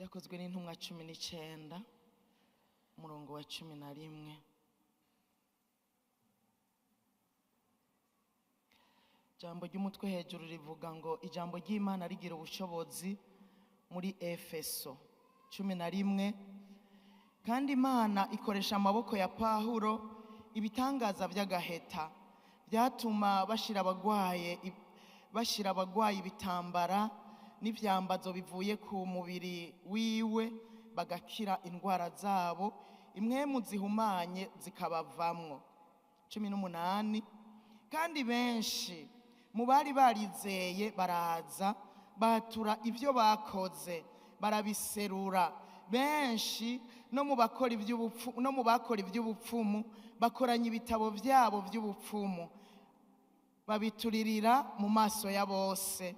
Byakozwe n'intumwa 19 umurongo wa 11. Ijambo ry'umutwe hejuru rivuga ngo ijambo ry'Imana rigira ubushobozi muri Efeso 11. Kandi Imana ikoresha amaboko ya Pawulo ibitangaza by'agaheta byatuma bashira abagwaye ibitambara n'ivyambazo bivuye ku mubiri wiwe bagakira indwara zabo, imwemu zihumanye zikabavamwo. 18. Kandi benshi mu bari barizeye baraza batura ibyo bakoze barabiserura. Benshi no mu bakora iby'ubupfumu bakoranya ibitabo byabo by'ubupfumu babituririra mu maso ya bose.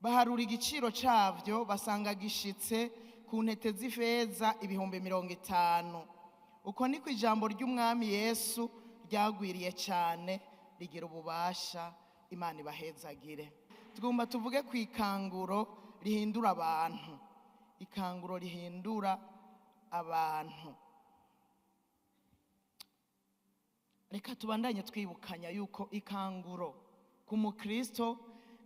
Baharura igiciro cyabyo basanga gishitse ku ntete z'ifeza 50,000. Uko niko ijambo ry'Umwami Yesu ryagwiriye cyane rigira ububasha. Imana ibahezagire. Tugomba tuvuge ku ikanguro rihindura abantu. Ikanguro rihindura abantu. Reka tubandanye twibukanya yuko ikanguro ku mukristo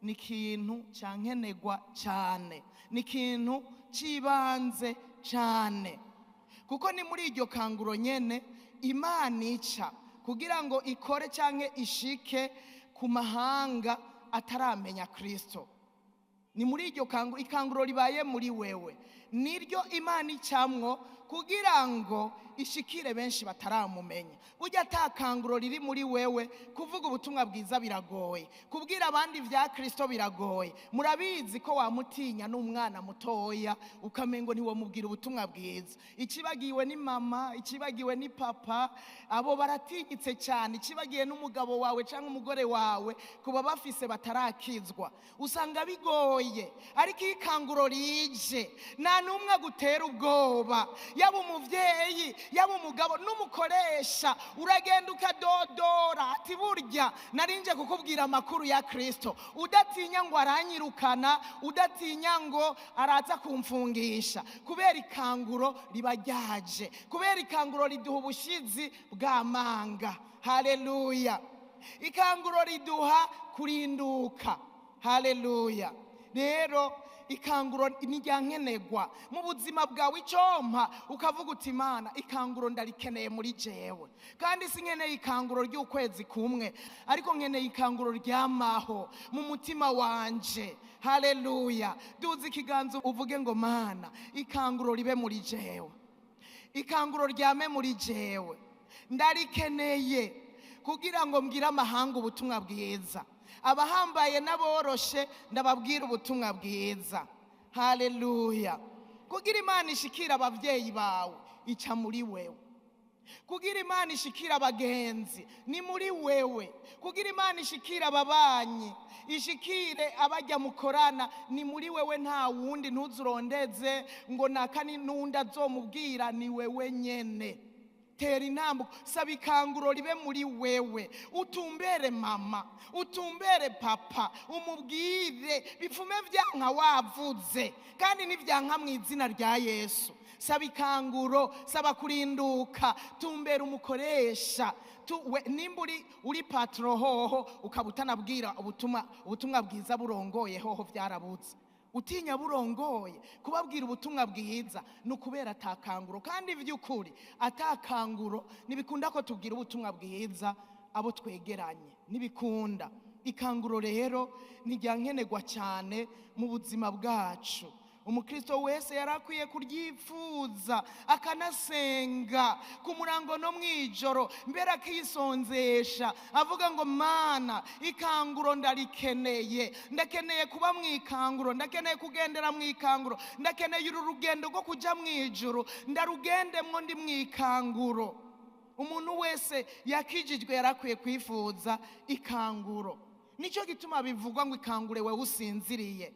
ni ikintu cyankenegwa cyane, ni ikintu cibanze cyane, kuko ni muri iryo kanguro nyene Imana ica kugira ngo ikore canke ishike ku mahanga ataramenya Kristo. Ni muri iryo kanguro, ikanguro ribaye muri wewe niryo Imana icamwo kugira ngo ishikire benshi bataramumenya. Burya atakanguro riri muri wewe, kuvuga ubutumwa bwiza biragoye, kubwira abandi vya Kristo biragoye. Murabizi ko wamutinya n'umwana mutoya ukamengo ntiwomubwira ubutumwa bwiza. Ikibagiwe ni mama, ikibagiwe ni papa, abo baratinyitse cyane. Ikibagiye n'umugabo wawe cyangwa umugore wawe kuba bafise batarakizwa, usanga bigoye. Ariko ikanguro rije nta numwe agutera ubwoba, yaba umuvyeyi, yaba umugabo n'umukoresha. Uragenda ukadodora ati burya narinje kukubwira amakuru ya Kristo, udatinya ngo aranyirukana, udatinya ngo araza kumfungisha, kubera ikanguro riba ryaje, kubera ikanguro riduha ubushizi bw'amanga. Haleluya. Ikanguro riduha kurinduka. Haleluya. Rero ikanguro niryankenegwa mu buzima bwawe. Icompa ukavuga uti Imana, ikanguro ndarikeneye muri jewe, kandi sinkeneye ikanguro ry'ukwezi kumwe, ariko nkeneye ikanguro ryamaho mu mutima wanje. Haleluya. Duze ikiganza uvuge ngo Mana, ikanguro ribe muri jewe, ikanguro ryame muri jewe, ndarikeneye kugira ngo mbwire amahanga ubutumwa bwiza, abahambaye n'aboroshe ndababwira ubutumwa bwiza. Haleluya. Kugira Imana ishikira abavyeyi bawe ica muri wewe, kugira Imana ishikira abagenzi ni muri wewe, kugira Imana ishikira ababanyi, ishikire abajya mukorana ni muri wewe, nta wundi. Ntuzurondeze ngo naka n'undi azomubwira, ni wewe nyene. Tera intambuko, saba ikanguro ribe muri wewe, utumbere mama, utumbere papa, umubwire bipfume vyanka wavuze, kandi nivyanka mu izina rya Yesu. Saba ikanguro, saba kurinduka, tumbere umukoresha. Nimba uri patro hoho ukaba utanabwira ubutumwa bwiza burongoye hoho vyarabuze. Utinya burongoye kubabwira ubutumwa bwiza ni ukubera atakanguro. Kandi vy'ukuri atakanguro ntibikunda ko tubwira ubutumwa bwiza abo twegeranye, ntibikunda. Ikanguro rero ntiryankenegwa cyane mu buzima bwacu. Umukristo wese yarakwiye kuryifuza akanasenga ku murango no mwijoro, mbere akisonzesha avuga ngo Mana, ikanguro ndarikeneye, ndakeneye kuba mu ikanguro, ndakeneye kugendera mu ikanguro, ndakeneye uru rugendo rwo kuja mu ijuru, ndarugendemwo ndi mu ikanguro. Umuntu wese yakijijwe yarakwiye kwifuza ikanguro. Nicyo gituma bivugwa ngo ikangure wewe usinziriye,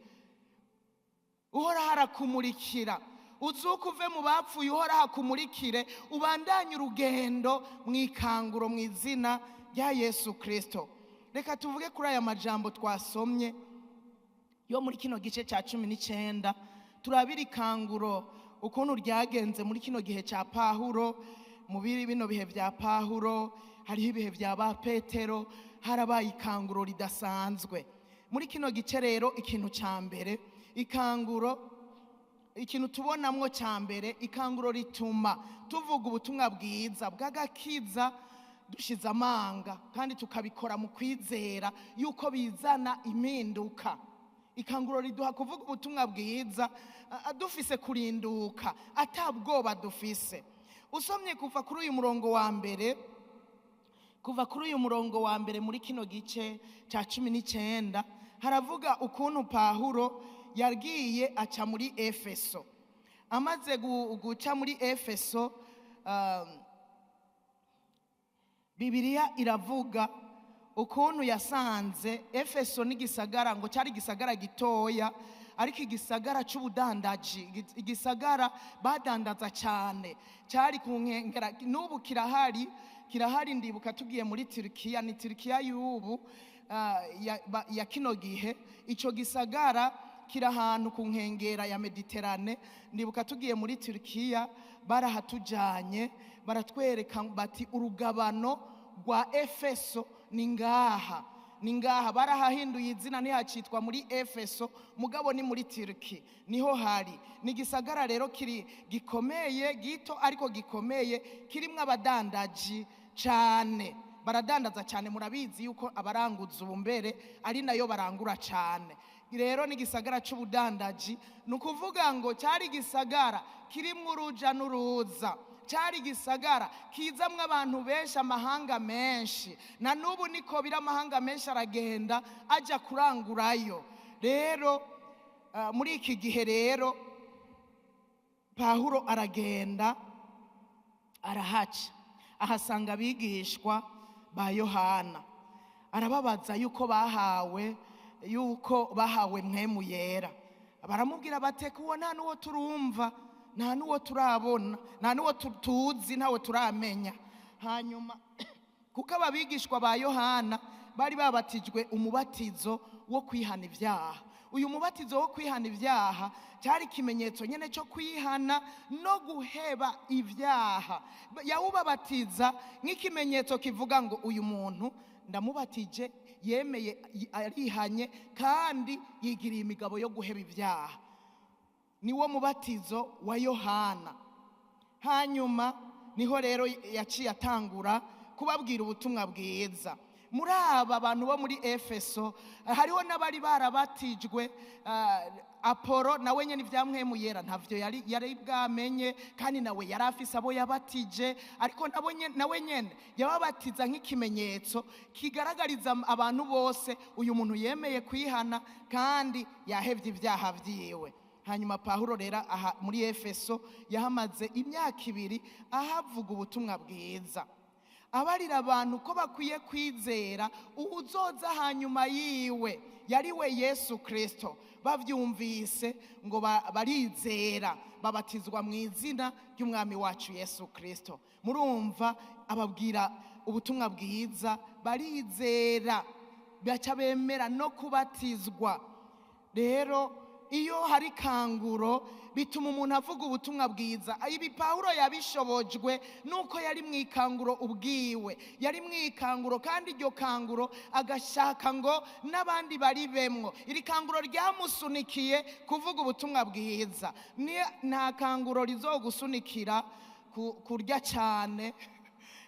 uhoraho arakumurikira, uzuke uve mu bapfuye, uhoraho akumurikire, ubandanye urugendo mu ikanguro mu izina rya Yesu Kristo. Reka tuvuge kuri aya majambo twasomye yo muri kino gice cya 19, Turabira ikanguro ukuntu ryagenze muri kino gihe cya Pahuro. Mu biri bino bihe bya Pahuro, hariho ibihe bya ba Petero, harabaye ikanguro ridasanzwe. Muri kino gice rero, ikintu cya mbere, ikanguro, ikintu tubonamwo cya mbere, ikanguro rituma tuvuga ubutumwa bwiza bw'agakiza dushize amanga, kandi tukabikora mu kwizera yuko bizana impinduka. Ikanguro riduha kuvuga ubutumwa bwiza dufise kurinduka, atabwoba dufise. Usomye kuva kuri uyu murongo wa mbere, kuva kuri uyu murongo wa mbere muri kino gice cya 19, haravuga ukuntu Pahuro yagiye aca muri Efeso. Amaze guca muri Efeso, Bibiliya iravuga ukuntu yasanze Efeso n'igisagara, ngo cyari igisagara gitoya ariko igisagara cy'ubudandaji, igisagara badandaza cyane, cyari ku nkengera. N'ubu kirahari, kirahari. Ndibuka tugiye muri Turikiya, ni Turikiya y'ubu, ya kino gihe. Icyo gisagara kiri ahantu ku nkengera ya Mediterane. Ndibuka tugiye muri Turikiya, barahatujanye, baratwereka bati: "Urugabano rwa Efeso ni ngaha, ni ngaha." Barahahinduye izina, ntihacitwa muri Efeso, mugabo ni muri Turiki niho hari. Ni igisagara rero kiri gikomeye, gito ariko gikomeye, kirimo abadandaji cyane, baradandaza cyane. Murabizi yuko abaranguza ubu mbere ari nayo barangura cyane. Rero ni igisagara cy'ubudandaji, ni ukuvuga ngo cyari igisagara kirimo uruja n'uruza, cyari igisagara kizamwo abantu benshi, amahanga menshi. Na n'ubu niko biri, amahanga menshi aragenda ajya kurangurayo. Rero muri iki gihe rero, Pahuro aragenda arahaca, ahasanga abigishwa ba Yohana, arababaza yuko bahawe Mpwemu Yera. Baramubwira bateka uwo nta n'uwo turumva, nta n'uwo turabona, nta n'uwo tuzi, ntawe turamenya. Hanyuma kuko ababigishwa ba Yohana bari babatijwe umubatizo wo kwihana ibyaha. Uyu mubatizo wo kwihana ibyaha cyari ikimenyetso nyine cyo kwihana no guheba ibyaha. Yawubabatiza nk'ikimenyetso kivuga ngo: "Uyu muntu ndamubatije, yemeye, arihanye, kandi yigiriye imigabo yo guheba ibyaha." Niwo mubatizo wa Yohana. Hanyuma niho rero yaciye atangura kubabwira ubutumwa bwiza. Muri aba bantu bo muri Efeso hariho n'abari barabatijwe. Apolo nawe nyine ibya Mpwemu Yera ntavyo yari bwamenye, kandi nawe yari afise abo yabatije, ariko nawe nyene yababatiza nk'ikimenyetso kigaragariza abantu bose: uyu muntu yemeye kwihana kandi yahevye ibyaha vyiwe. Hanyuma Pawulo rero aha muri Efeso yahamaze imyaka 2, ahavuga ubutumwa bwiza, abarira abantu ko bakwiye kwizera uwuzoza hanyuma yiwe, yari we Yesu Kirisito. Bavyumvise ngo barizera, babatizwa mu izina ry'Umwami wacu Yesu Kirisito. Murumva, ababwira ubutumwa bwiza, barizera, baca bemera no kubatizwa. Rero iyo hari kanguro, bituma umuntu avuga ubutumwa bwiza. Ibi Pawulo yabishobojwe nuko yari mu ikanguro ubwiwe, yari mu ikanguro, kandi iryo kanguro agashaka ngo n'abandi baribemwo. Iri kanguro ryamusunikiye kuvuga ubutumwa bwiza. Nta kanguro rizogusunikira kurya cyane.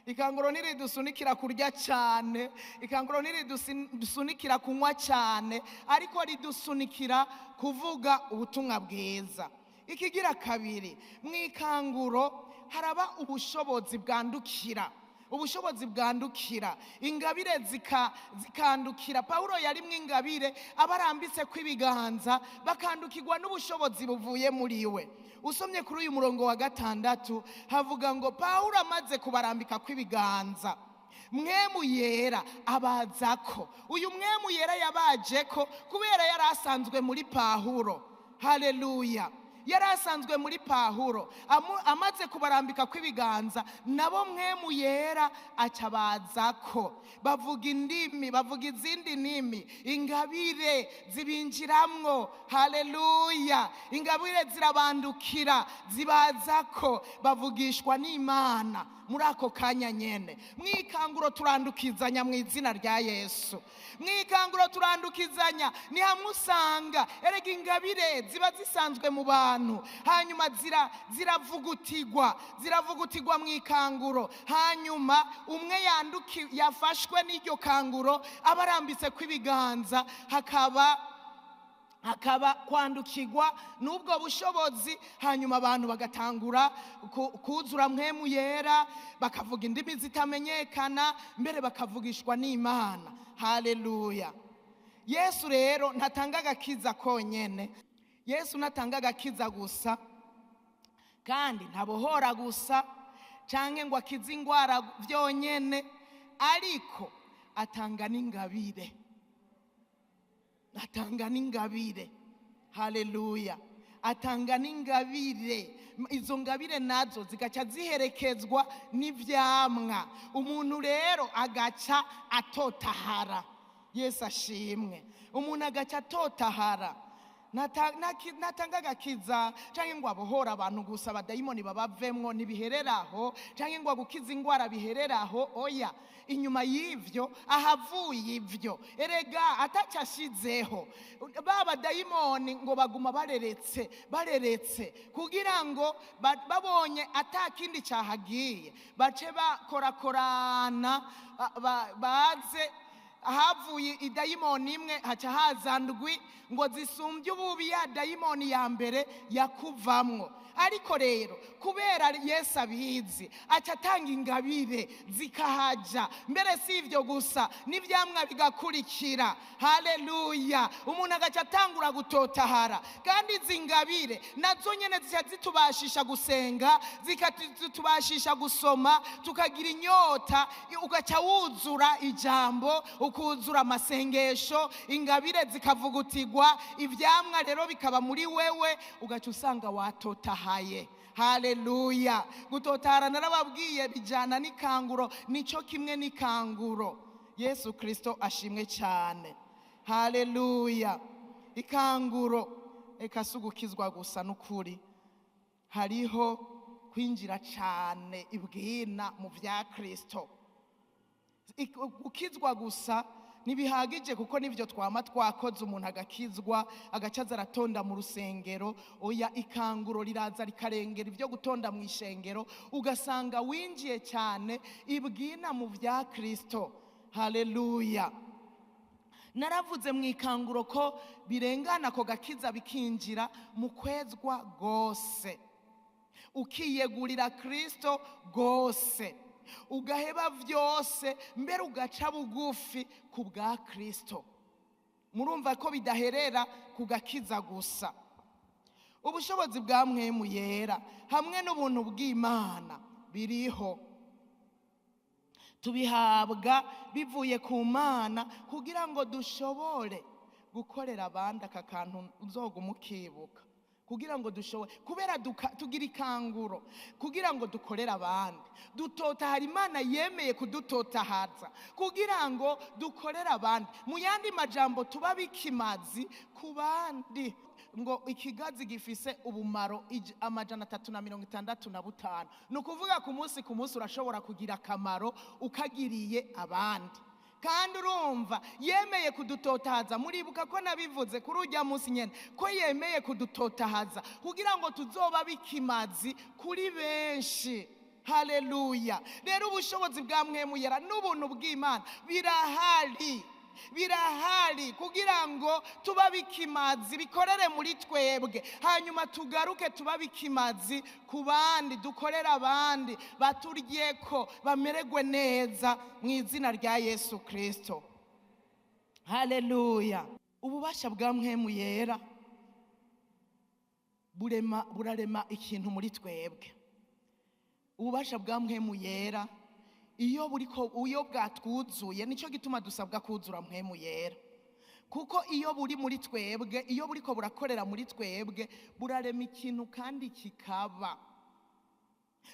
Ikanguro ntiridusunikira kurya cyane, ikanguro ntiridusunikira kunywa cyane, ariko ridusunikira kuvuga ubutumwa bwiza. Ikigira kabiri, mu ikanguro haraba ubushobozi bwandukira, ubushobozi bwandukira, ingabire zikandukira. Pawulo yarimwo ingabire, abarambitse kw'ibiganza bakandukirwa n'ubushobozi buvuye muri we. Usomye kuri uyu murongo wa 6, havuga ngo Pawulo amaze kubarambika kw'ibiganza, Mpwemu Yera abazako. Uyu Mpwemu Yera yabaje ko kubera yari asanzwe muri Pawulo. Haleluya! Yari asanzwe muri Pawulo, amaze kubarambika kw'ibiganza, nabo Mpwemu Yera aca bazako, bavuga indimi, bavuga izindi ndimi, ingabire zibinjiramwo. Haleluya! Ingabire zirabandukira, zibazako, bavugishwa n'Imana muri ako kanya nyene. Mwikanguro turandukizanya mu izina rya Yesu. Mwikanguro turandukizanya, ni hamwe usanga erega ingabire ziba zisanzwe mu bantu, hanyuma ziravugutirwa mu ikanguro, hanyuma umwe yafashwe n'iryo kanguro aba arambitse kw'ibiganza, hakaba kwandukirwa n'ubwo bushobozi, hanyuma abantu bagatangura kuzura Mpwemu Yera, bakavuga indimi zitamenyekana, mbere bakavugishwa n'Imana. Haleluya! Yesu rero ntatanga agakiza konyene. Yesu ntatanga agakiza gusa, kandi ntabohora gusa canke ngo akize ingwara vyonyene, ariko atanga n'ingabire. Atanga n'ingabire. Haleluya! Atanga n'ingabire. Izo ngabire nazo zigaca ziherekezwa n'ivyamwa. Umuntu rero agaca atotahara. Yesu ashimwe. Umuntu agaca atotahara. Natanga agakiza canke ngo abohora abantu gusa, abadayimoni babavemwo ntibihereraho, canke ngo agukize ingwara bihereraho. Oya, inyuma y'ivyo ahavuye ivyo, erega atacashizeho ba badayimoni ngo baguma bareretse bareretse, kugira ngo babonye atakindi cahagiye bace bakorakorana, baze ahavuye idayimoni imwe haca haza ndwi ngo zisumbye ububi ya dayimoni ya mbere yakuvamwo. Ariko rero kubera Yesu abizi, aca atanga ingabire zikahaja. Mbere si ivyo gusa, n'ivyamwa bigakurikira. Haleluya! Umuntu agaca atangura gutotahara. Kandi izi ngabire nazo nyene zica zitubashisha gusenga, zikatubashisha gusoma, tukagira inyota, ugaca wuzura ijambo, ukuzura amasengesho, ingabire zikavugutirwa, ivyamwa rero bikaba muri wewe, ugaca usanga watotahaye. Haleluya! Gutotahara narababwiye bijana n'ikanguro, nico kimwe n'ikanguro. Yesu Kristo ashimwe cyane. Haleluya! Ikanguro eka si ugukizwa gusa n'ukuri, hariho kwinjira cyane ibwina mu vya Kristo. Gukizwa gusa ntibihagije, kuko nivyo twama twakoze, umuntu agakizwa agaca aza aratonda mu rusengero. Oya, ikanguro riraza rikarengera ivyo gutonda mu ishengero, ugasanga winjiye cyane ibwina mu vya Kristo. Haleluya! Naravuze mu ikanguro ko birengana ko gakiza bikinjira mu kwezwa gose, ukiyegurira Kristo gose, ugaheba vyose, mbere ugaca bugufi ku bwa Kristo. Murumva ko bidaherera ku gakiza gusa. Ubushobozi bwa Mpwemu Yera hamwe n'ubuntu bw'Imana biriho, tubihabwa bivuye ku Mana kugira ngo dushobore gukorera abandi. Aka kantu uzoguma ukibuka, kugira ngo dushobore, kubera tugira ikanguro kugira ngo dukorere abandi. Dutotahara Imana yemeye kudutotahaza kugira ngo dukorere abandi. Mu yandi majambo, tuba bikimazi ku bandi. Ngo ikigazi gifise ubumaro 365. Ni ukuvuga ku munsi ku munsi urashobora kugira akamaro ukagiriye abandi. Kandi urumva yemeye kudutotahaza. Muribuka ko nabivuze kuri ujya munsi nyene, ko yemeye kudutotahaza kugira ngo tuzoba bikimazi kuri benshi. Haleluya! Rero ubushobozi bwa Mpwemu Yera n'ubuntu bw'Imana birahari, birahari kugira ngo tuba bikimazi, bikorere muri twebwe, hanyuma tugaruke tuba bikimazi ku bandi, dukorere abandi, baturyeko, bamererwe neza mu izina rya Yesu Kristo. Haleluya! Ububasha bwa Mpwemu Yera burarema ikintu muri twebwe. Ububasha bwa Mpwemu Yera iyo buriko, iyo bwatwuzuye, nico gituma dusabwa kuzura Mpwemu Yera. Kuko iyo buri muri twebwe, iyo buriko burakorera muri twebwe, burarema ikintu kandi kikaba.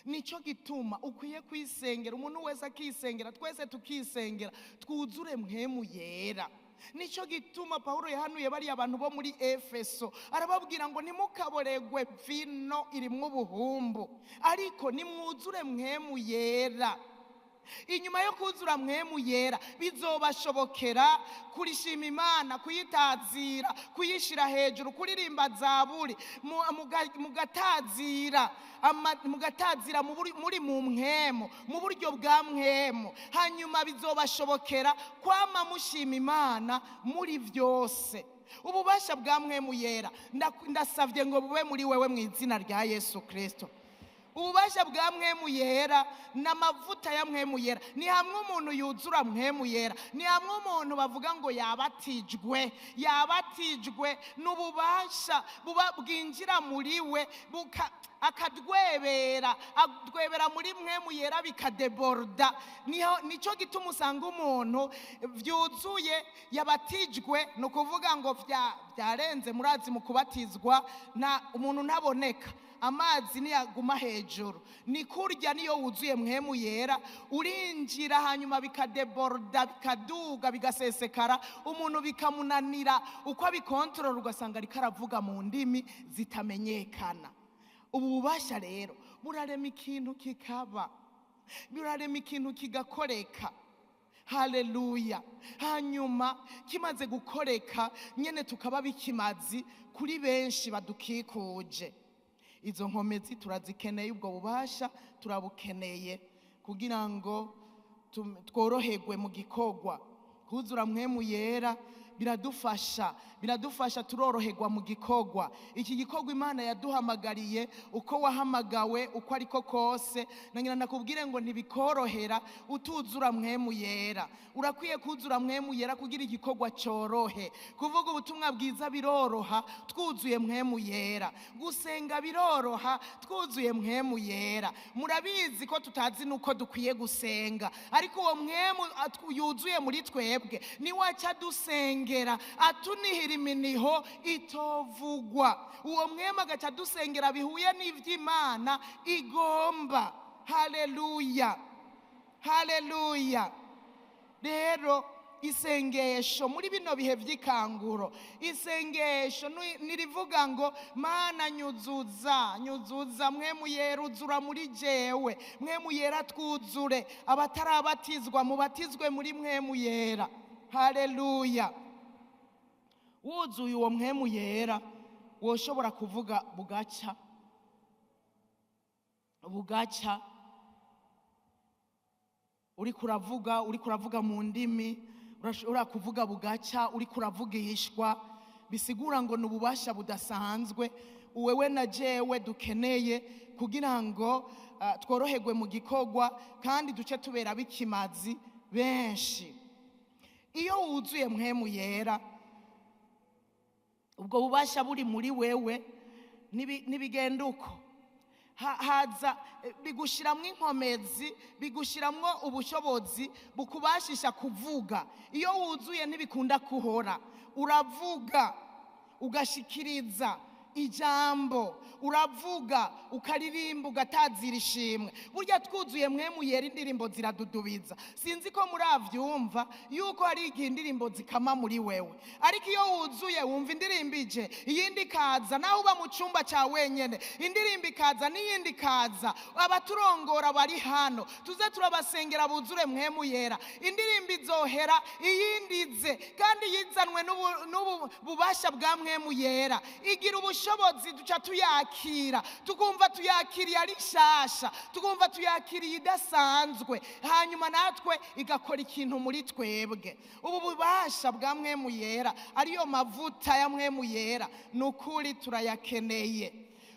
Nico gituma ukwiye kwisengera, umuntu wese akisengera, twese tukisengera, twuzure Mpwemu Yera. Nico gituma Pawulo yahanuye bariya abantu bo muri Efeso, arababwira ngo ntimukaboregwe vino irimwo ubuhumbu, ariko nimwuzure Mpwemu Yera. Inyuma yo kuzura Mpwemu Yera bizobashobokera kurishima Imana, kuyitazira, kuyishira hejuru, kuririmba zaburi, mugatazira, mugatazira muri mu mpwemu, mu buryo bwa mpwemu. Hanyuma bizobashobokera kwama mushima Imana muri vyose. Ububasha bwa Mpwemu Yera ndasavye ngo bube muri wewe mu izina rya Yesu Kristo. Ububasha bwa Mpwemu Yera n'amavuta ya Mpwemu Yera ni hamwe umuntu yuzura Mpwemu Yera, ni hamwe umuntu bavuga ngo yabatijwe, yabatijwe n'ububasha buba bwinjira muri we, akadwebera, adwebera muri Mpwemu Yera bikadeborda. Nico gituma usanga umuntu vyuzuye yabatijwe, ni ukuvuga ngo vyarenze. Murazi mu kubatizwa na umuntu ntaboneka, amazi niyaguma hejuru, ni kurya niyo wuzuye Mpwemu Yera urinjira, hanyuma bikadeborda, bikaduga, bigasesekara, umuntu bikamunanira uko abikontorora, ugasanga ariko aravuga mu ndimi zitamenyekana. Ubu bubasha rero burarema ikintu kikaba, burarema ikintu kigakoreka. Haleluya. Hanyuma kimaze gukoreka nyene tukaba bikimazi kuri benshi badukikuje. Izo nkomezi turazikeneye, ubwo bubasha turabukeneye kugira ngo tworoherwe mu gikorwa. Kuzura Mpwemu Yera biradufasha, biradufasha, turoroherwa mu gikorwa. Iki gikorwa Imana yaduhamagariye, uko wahamagawe uko ariko kose, nangira nakubwire ngo ntibikorohera utuzura Mpwemu Yera. Urakwiye kuzura Mpwemu Yera kugira igikorwa cyorohe. Kuvuga ubutumwa bwiza biroroha twuzuye Mpwemu Yera, gusenga biroroha twuzuye Mpwemu Yera. Murabizi ko tutazi nuko dukwiye gusenga, ariko uwo Mpwemu yuzuye muri twebwe ni waca dusengera, atunihira iminiho itovugwa. Uwo Mpwemu agaca dusengera bihuye n'ivy'Imana igomba. Haleluya, haleluya. Rero isengesho muri bino bihe vy'ikanguro, isengesho nirivuga ngo Mana nyuzuza, nyuzuza Mpwemu Yera, uzura muri jewe, Mpwemu Yera twuzure, abatarabatizwa mubatizwe muri Mpwemu Yera. Haleluya. Wuzuye uwo Mpwemu Yera woshobora kuvuga bugaca, bugaca. Uri kuravuga, uri kuravuga mu ndimi, urashobora kuvuga bugaca, uri kuravugishwa, bisigura ngo ni ububasha budasanzwe wewe na jewe dukeneye kugira ngo tworoherwe mu gikorwa kandi duce tubera bikimazi benshi. Iyo wuzuye Mpwemu Yera, ubwo bubasha buri muri wewe, nibigenda uko haza bigushiramwo inkomezi, bigushiramwo ubushobozi bukubashisha kuvuga. Iyo wuzuye ntibikunda kuhora, uravuga ugashikiriza ijambo, uravuga ukaririmba ugatazira ishimwe. Burya twuzuye Mpwemu Yera indirimbo ziradudubiza. Sinzi ko muravyumva yuko hari igihe indirimbo zikama muri wewe, ariko iyo wuzuye wumva indirimbo ije, iyindi ikaza, nawe uba mu cumba ca wenyene indirimbo ikaza n'iyindi ikaza. Abaturongora bari hano tuze turabasengera buzure Mpwemu Yera, indirimbo izohera iyindi ize, kandi yizanwe n'ubu bubasha bwa Mpwemu Yera. Igira ubushobozi duca tuyakira, tukumva tuyakiriye ari nshasha, tukumva tuyakiriye idasanzwe, hanyuma natwe igakora ikintu muri twebwe. Ubu bubasha bwa Mpwemu Yera ariyo mavuta ya Mpwemu Yera, ni ukuri turayakeneye.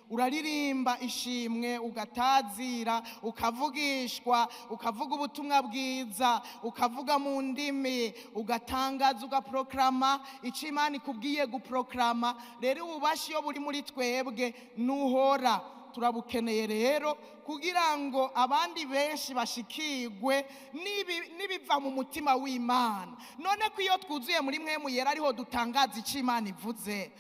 Uraririmba ishimwe, ugatazira, ukavugishwa, ukavuga ubutumwa bwiza, ukavuga mu ndimi, ugatangaza, ugaproklama icyo Imana ikubwiye guproklama. Rero ububasha iyo buri muri twebwe nuhora turabukeneye rero kugira ngo abandi benshi bashikirwe n'ibiva mu mutima w'Imana. None ko iyo twuzuye muri Mpwemu Yera ariho dutangaza icyo Imana ivuze,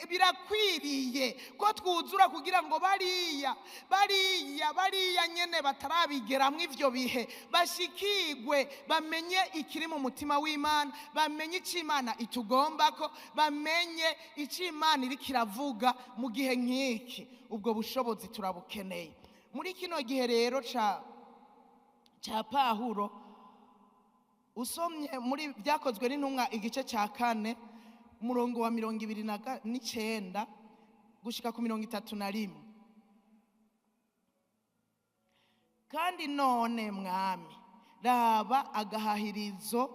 birakwiriye ko twuzura kugira ngo bariya bariya bariya nyene batarabigeramwo ivyo bihe bashikirwe, bamenye ikiri mu mutima w'Imana, bamenye icyo Imana itugombako, bamenye icyo Imana iriko iravuga mu gihe nk'iki. Ubwo bushobozi turabukeneye muri kino gihe rero ca Pawulo. Usomye muri Byakozwe n'Intumwa igice cya 4 umurongo wa 29 gushika ku 31. Kandi none mwami, raba agahahirizo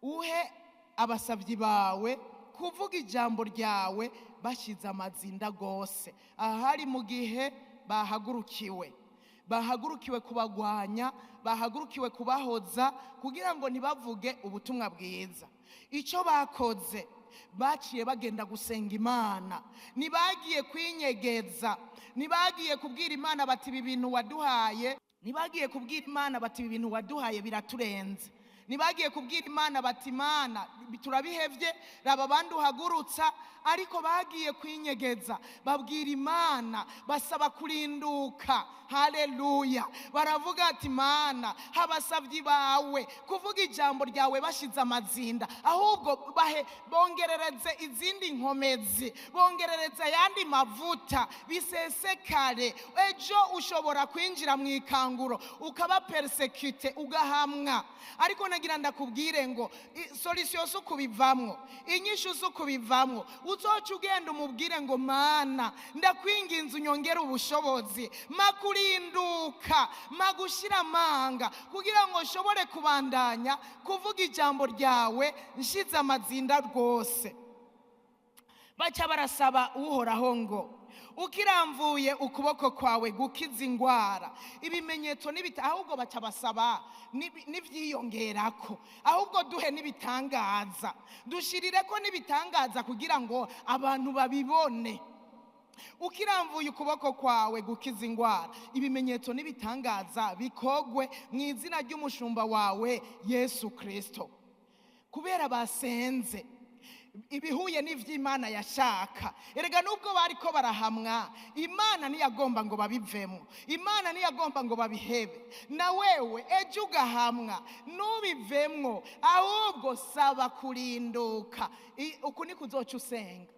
uhe abasavyi bawe kuvuga ijambo ryawe bashize amazinda gose. Ahari mu gihe bahagurukiwe kubagwanya, bahagurukiwe kubahoza kugira ngo ntibavuge ubutumwa bwiza. Icyo bakoze, baciye bagenda gusenga Imana. Ntibagiye kwinyegeza, ntibagiye kubwira Imana bati ibi bintu waduhaye, ntibagiye kubwira Imana bati ibi bintu waduhaye biraturenze, ntibagiye kubwira Imana bati Imana turabihevye, raba abandi uhagurutsa. Ariko bagiye kwinyegeza, babwira Imana, basaba kurinduka. Haleluya. Baravuga ati Imana, habasavyi bawe kuvuga ijambo ryawe bashize amazinda, ahubwo bahe bongerereze izindi nkomezi, bongerereze ayandi mavuta bisesekare. Ejo ushobora kwinjira mu ikanguro ukaba persécuté, ugahamwa. Ariko nagira ndakubwire ngo solution zo kubivamwo, inyishu zo kubivamwo, uzoca ugenda umubwire ngo Mana ndakwinginze unyongere ubushobozi, makurinduka, magushira amanga kugira ngo nshobore kubandanya kuvuga ijambo ryawe nshize amazinda rwose. Baca barasaba Uhoraho ngo ukiramvuye ukuboko kwawe gukiza ingwara, ibimenyetso n'ibita, ahubwo baca basaba n'ivyiyongerako, ahubwo duhe n'ibitangaza, dushirireko n'ibitangaza kugira ngo abantu babibone. Ukiramvuye ukuboko kwawe gukiza ingwara, ibimenyetso n'ibitangaza bikogwe mu izina ry'umushumba wawe Yesu Kristo. Kubera basenze ibihuye n'ivy'Imana yashaka. Erega nubwo bariko barahamwa, Imana ntiyagomba ngo babivemo, Imana ntiyagomba ngo babihebe. Na wewe ejo ugahamwa nubivemwo, ahubwo saba kurinduka. Uku niko uzoca usenga,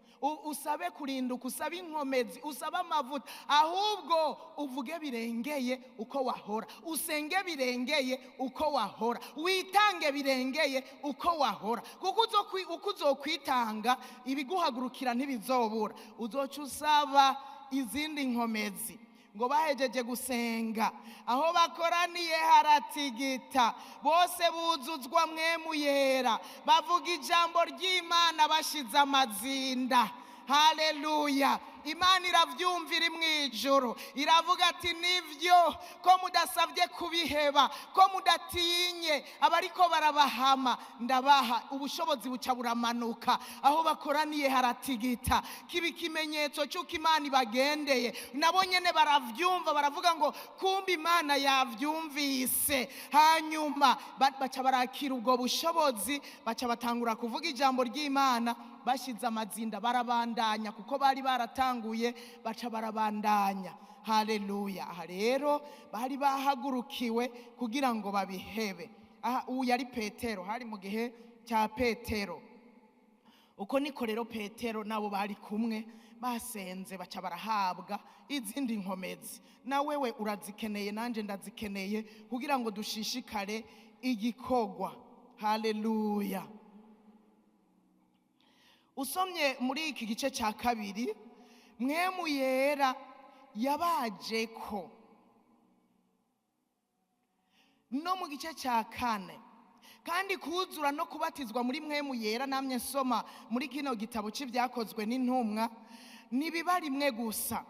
usabe kurinduka, usabe inkomezi, usabe amavuta, ahubwo uvuge birengeye uko wahora, usenge birengeye uko wahora, witange birengeye uko wahora. Kuko uko uzokwitanga ibiguhagurukira ntibizobura. Uzoca usaba izindi nkomezi. Ngo bahejeje gusenga, aho bakoraniye haratigita, bose buzuzwa Mpwemu Yera, bavuga ijambo ry'Imana bashize amazinda. Haleluya. Imana iravyumvira imwijuru, iravuga ati nivyo ko mudasavye kubiheba, ko mudatinye abariko barabahama, ndabaha ubushobozi buca buramanuka. Aho bakoraniye haratigita, kiba ikimenyetso cy'uko Imana ibagendeye. Nabo nyene baravyumva, baravuga ngo kumbe Imana yavyumvise. Hanyuma baca barakira ubwo bushobozi, baca batangura kuvuga ijambo ry'Imana bashize amazinda, barabandanya kuko bari baratanguye, baca barabandanya. Haleluya. Aha rero bari bahagurukiwe kugira ngo babihebe. Aha uyu yari Petero, hari mu gihe cya Petero. Uko niko rero Petero nabo bari kumwe basenze, baca barahabwa izindi nkomezi. Na wewe urazikeneye, nanje ndazikeneye kugira ngo dushishikare igikogwa. Haleluya. Usomye muri iki gice cya 2, Mpwemu Yera yabajeko. No mu gice cya 4, kandi kuzura no kubatizwa muri Mpwemu Yera, namye nsoma muri kino gitabo c'Ibyakozwe n'Intumwa, ntibiba rimwe gusa.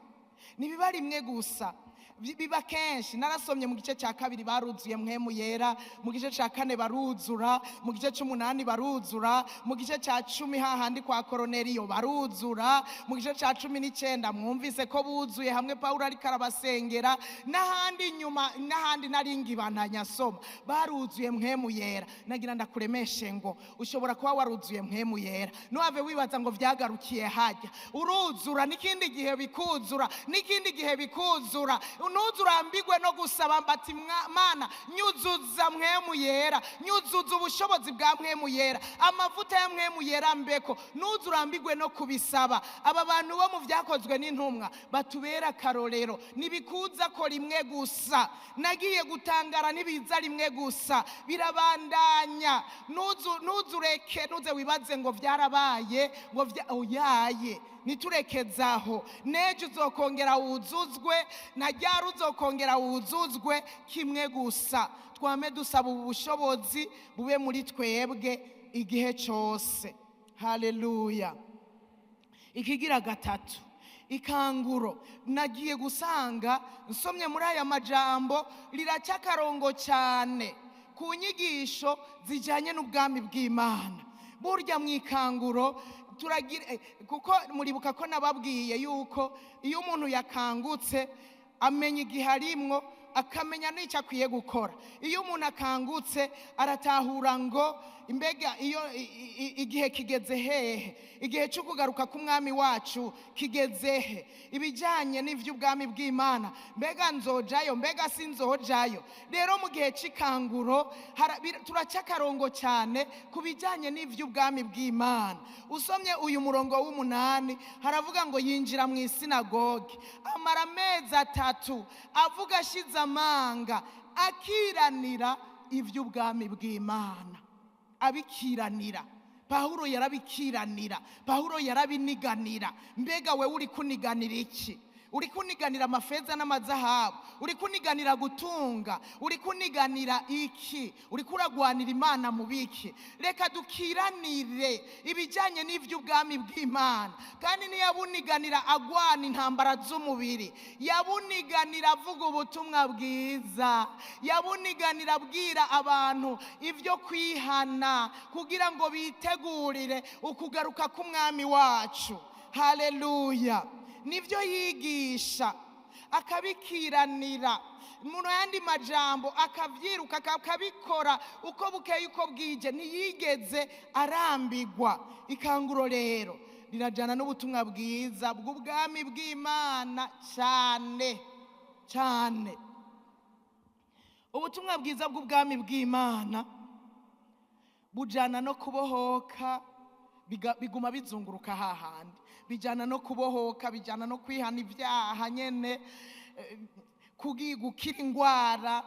Ntibiba rimwe gusa, biba kenshi. Narasomye mu gice cya 2 baruzuye Mpwemu Yera, mu gice cya 4 baruzura, mu gice cy'umunani baruzura, mu gice cya 10 hahandi kwa Koroneliyo baruzura, mu gice cya 19 mwumvise ko buzuye hamwe Pawulo ariko arabasengera, n'ahandi nyuma n'ahandi naringibantanya soma baruzuye Mpwemu Yera. Nagira ndakuremeshe ngo ushobora kuba waruzuye Mpwemu Yera, ntuhave wibaza ngo vyagarukiye hajya. Uruzura n'ikindi gihe bikuzura, n'ikindi gihe bikuzura. Ntuzurambirwe no gusaba mbati Mana nyuzuza Mpwemu Yera, nyuzuza ubushobozi bwa Mpwemu Yera, amavuta ya Mpwemu Yera mbeko. Ntuzurambirwe no kubisaba. Aba bantu bo mu vyakozwe n'intumwa batubera akarorero. Ntibikuza ko rimwe gusa, nagiye gutangara ntibiza rimwe gusa, birabandanya. Ntuzureke, ntuze wibaze ngo vyarabaye, ngo oyaye. Niturekezaho, nejo uzokongera wuzuzwe, na ryari uzokongera wuzuzwe. Kimwe gusa twame dusaba ubu bushobozi bube muri twebwe igihe cyose. Haleluya. Ikigira 3, ikanguro. Nagiye gusanga nsomye muri aya majambo riraca akarongo cyane ku nyigisho zijyanye n'ubwami bw'Imana. Burya mu ikanguro turagira, kuko muribuka ko nababwiye yuko iyo umuntu yakangutse amenya igihe arimwo, akamenya n'icyo akwiye gukora. Iyo umuntu akangutse aratahura ngo imbega iyo igihe kigeze hehe, igihe cyo kugaruka k'umwami wacu kigeze he, ibijyanye n'ivy'ubwami bw'Imana, mbega nzojayo, mbega sinzojayo. Rero mu gihe c'ikanguro turaca akarongo cyane ku bijyanye n'ivy'ubwami bw'Imana. Usomye uyu murongo w'umunani haravuga ngo yinjira mu isinagoge amara amezi 3 avuga ashize amanga, akiranira ivy'ubwami bw'Imana. Abikiranira. Pawulo yarabikiranira, Pawulo yarabiniganira. Mbega wewe uri kuniganira iki? Uri kuniganira amafeza n'amazahabu, uri kuniganira gutunga, uri kuniganira iki? Uri kuragwanira Imana mu biki? Reka dukiranire ibijyanye n'ivy'ubwami bw'Imana. Kandi ntiyabuniganira agwana intambara z'umubiri, yabuniganira avuga ubutumwa bwiza, yabuniganira abwira abantu ibyo kwihana kugira ngo bitegurire ukugaruka k'umwami wacu. Haleluya. Nivyo yigisha akabikiranira, mu yandi majambo akavyiruka akabikora uko bukeye uko bwije, ntiyigeze arambigwa. Ikanguro rero rirajana n'ubutumwa bwiza bw'ubwami bw'Imana cyane cyane. Ubutumwa bwiza bw'ubwami bw'Imana bujana no kubohoka, biguma bizunguruka hahandi, bijana no kubohoka, bijana no kwihana ibyaha nyene, gukira ingwara,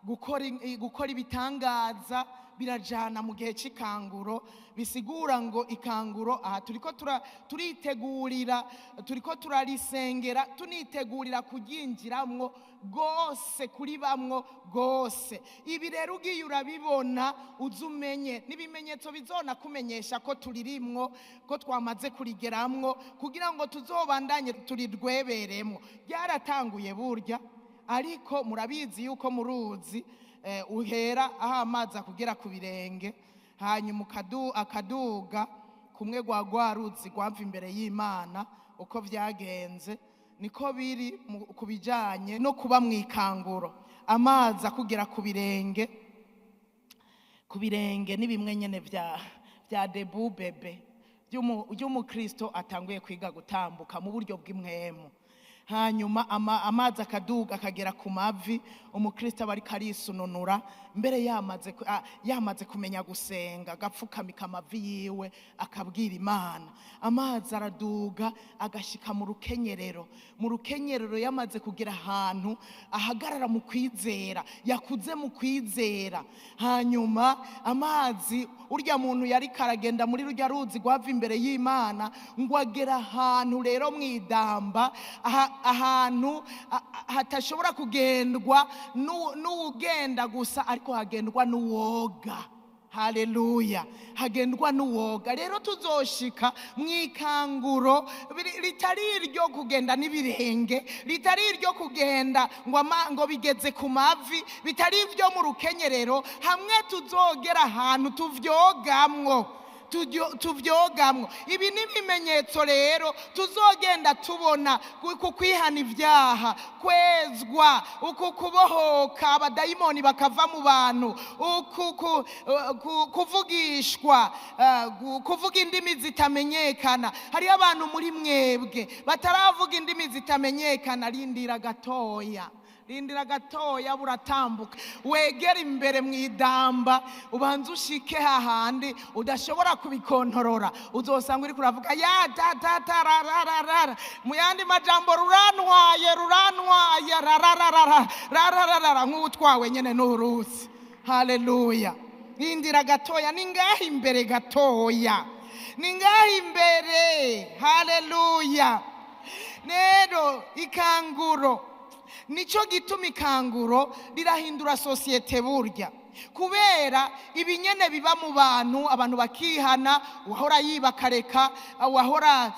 gukora ibitangaza, birajana mu gihe c'ikanguro. Bisigura ngo ikanguro aha turiko turitegurira, turiko turarisengera, tunitegurira kuryinjiramwo gose, kuribamwo gose. Ibi rero ugiye urabibona uzumenye n'ibimenyetso bizona kumenyesha ko turirimwo, ko twamaze kurigeramwo, kugira ngo tuzobandanye turirweberemwo. Ryaratanguye burya, ariko murabizi yuko muruzi uhera aho amazi akugera ku birenge, hanyuma akaduga kumwe gwa ruzi gwamva imbere y'Imana. Uko vyagenze niko biri ku bijanye no kuba mu ikanguro. Amazi akugera ku birenge, ku birenge ni bimwe nyene vya debu bebe by'umukristo atanguye kwiga gutambuka mu buryo bw'imwemu. Hanyuma amazi akaduga akagera ku mavi, umukristo aba ariko arisununura mbere yamaze kumenya gusenga, agapfukamika amavi yiwe akabwira Imana. Amazi araduga agashika mu rukenyerero, mu rukenyerero yamaze kugera ahantu ahagarara mu kwizera, yakuze mu kwizera. Hanyuma amazi, urya muntu yari karagenda muri rurya ruzi rwava imbere y'Imana, ngo agera ahantu rero mwidamba, ahantu hatashobora kugendwa n'ugenda gusa, ariko hagendwa n'uwoga. Haleluya, hagendwa n'uwoga. Rero tuzoshika mu ikanguro ritari iryo kugenda n'ibirenge, ritari iryo kugenda ngo bigeze ku mavi, bitari ibyo mu rukenyerero. Hamwe tuzogera ahantu tuvyogamwo, tuvyogamwo. Ibi ni ibimenyetso rero tuzogenda tubona ku kwihana ibyaha, kwezwa, uku kubohoka abadayimoni bakava mu bantu, uku kuvugishwa, kuvuga indimi zitamenyekana. Hariyo abantu muri mwebwe bataravuga indimi zitamenyekana, rindira gatoya, rindira gatoya, buratambuka, wegera imbere mu idamba, ubanze ushike hahandi udashobora kubikontorora, uzosanga uri kuravuga ya ta ta ta ra ra ra ra, mu yandi majambo rurantwaye, rurantwaye, ra ra ra ra ra ra ra ra, nk'utwawe nyene n'uruzi. Haleluya, rindira gatoya, ni ngaho imbere gatoya, ni ngaho imbere. Haleluya. Rero ikanguro, nico gituma ikanguro rirahindura sosiyete burya, kubera ibinyene biba mu bantu, abantu bakihana, uwahora yiba akareka, uwahora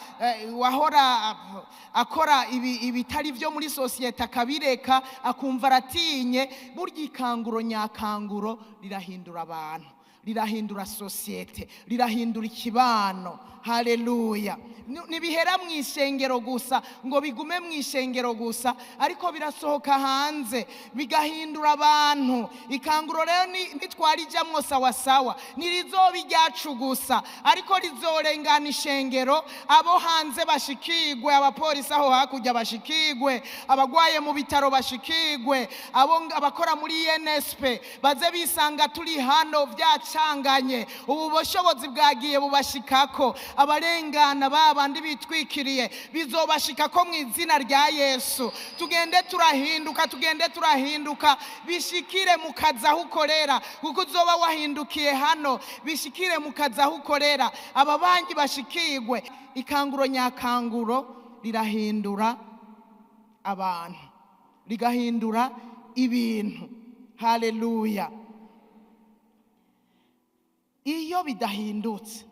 akora ibitari byo muri sosiyete akabireka, akumva aratinye. Burya ikanguro nyakanguro rirahindura abantu, rirahindura sosiyete, rirahindura ikibano. Haleluya. Ntibihera mu ishengero gusa ngo bigume mu ishengero gusa, ariko birasohoka hanze bigahindura abantu. Ikanguro rero ntitwarijamwo sawasawa, ntirizoba iryacu gusa, ariko rizorengana ishengero, abo hanze bashikigwe, abapolisi aho hakurya bashikigwe, abagwaye mu bitaro bashikigwe, abakora muri INSP baze bisanga turi hano byacanganye, ubu bushobozi bwagiye bubashikako, abarengana babandi bitwikiriye bizobashikako mu izina rya Yesu. Tugende turahinduka, tugende turahinduka, bishikire mu kazi aho ukorera, kuko uzoba wahindukiye hano, bishikire mu kazi aho ukorera, ababanyi bashikigwe. Ikanguro nyakanguro rirahindura abantu, rigahindura ibintu. Haleluya. Iyo bidahindutse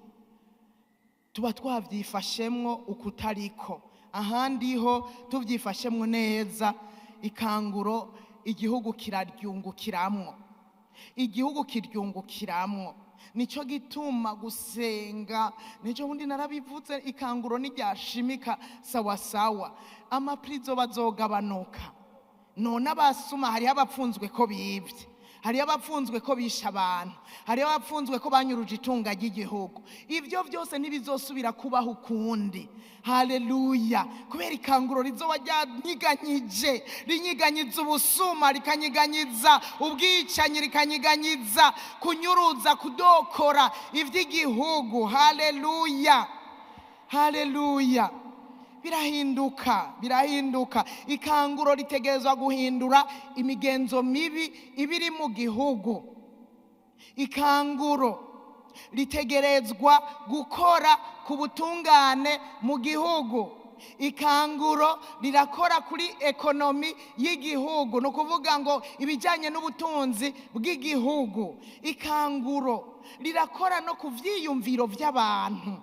tuba twavyifashemwo ukutariko, ahandi ho tuvyifashemwo neza. Ikanguro igihugu kiraryungukiramwo, igihugu kiryungukiramwo. Nico gituma gusenga, nico bundi narabivuze, ikanguro ntiryashimika sawasawa, amaprizo bazogabanuka. None abasuma, hariho abapfunzwe ko bivye, hariho abapfunzwe ko bishe abantu, hariho abapfunzwe ko banyuruje itunga ry'igihugu. Ivyo vyose ntibizosubira kubaho ukundi. Haleluya. Kubera ikanguro rizoba ryanyiganyije, rinyiganyiza ubusuma, rikanyiganyiza ubwicanyi, rikanyiganyiza kunyuruza, kudokora ivy'igihugu. Haleluya, haleluya. Birahinduka, birahinduka. Ikanguro ritegerezwa guhindura imigenzo mibi ibiri mu gihugu. Ikanguro ritegerezwa gukora ku butungane mu gihugu. Ikanguro rirakora kuri ekonomi y'igihugu, ni ukuvuga ngo ibijyanye n'ubutunzi bw'igihugu. Ikanguro rirakora no ku vyiyumviro by'abantu,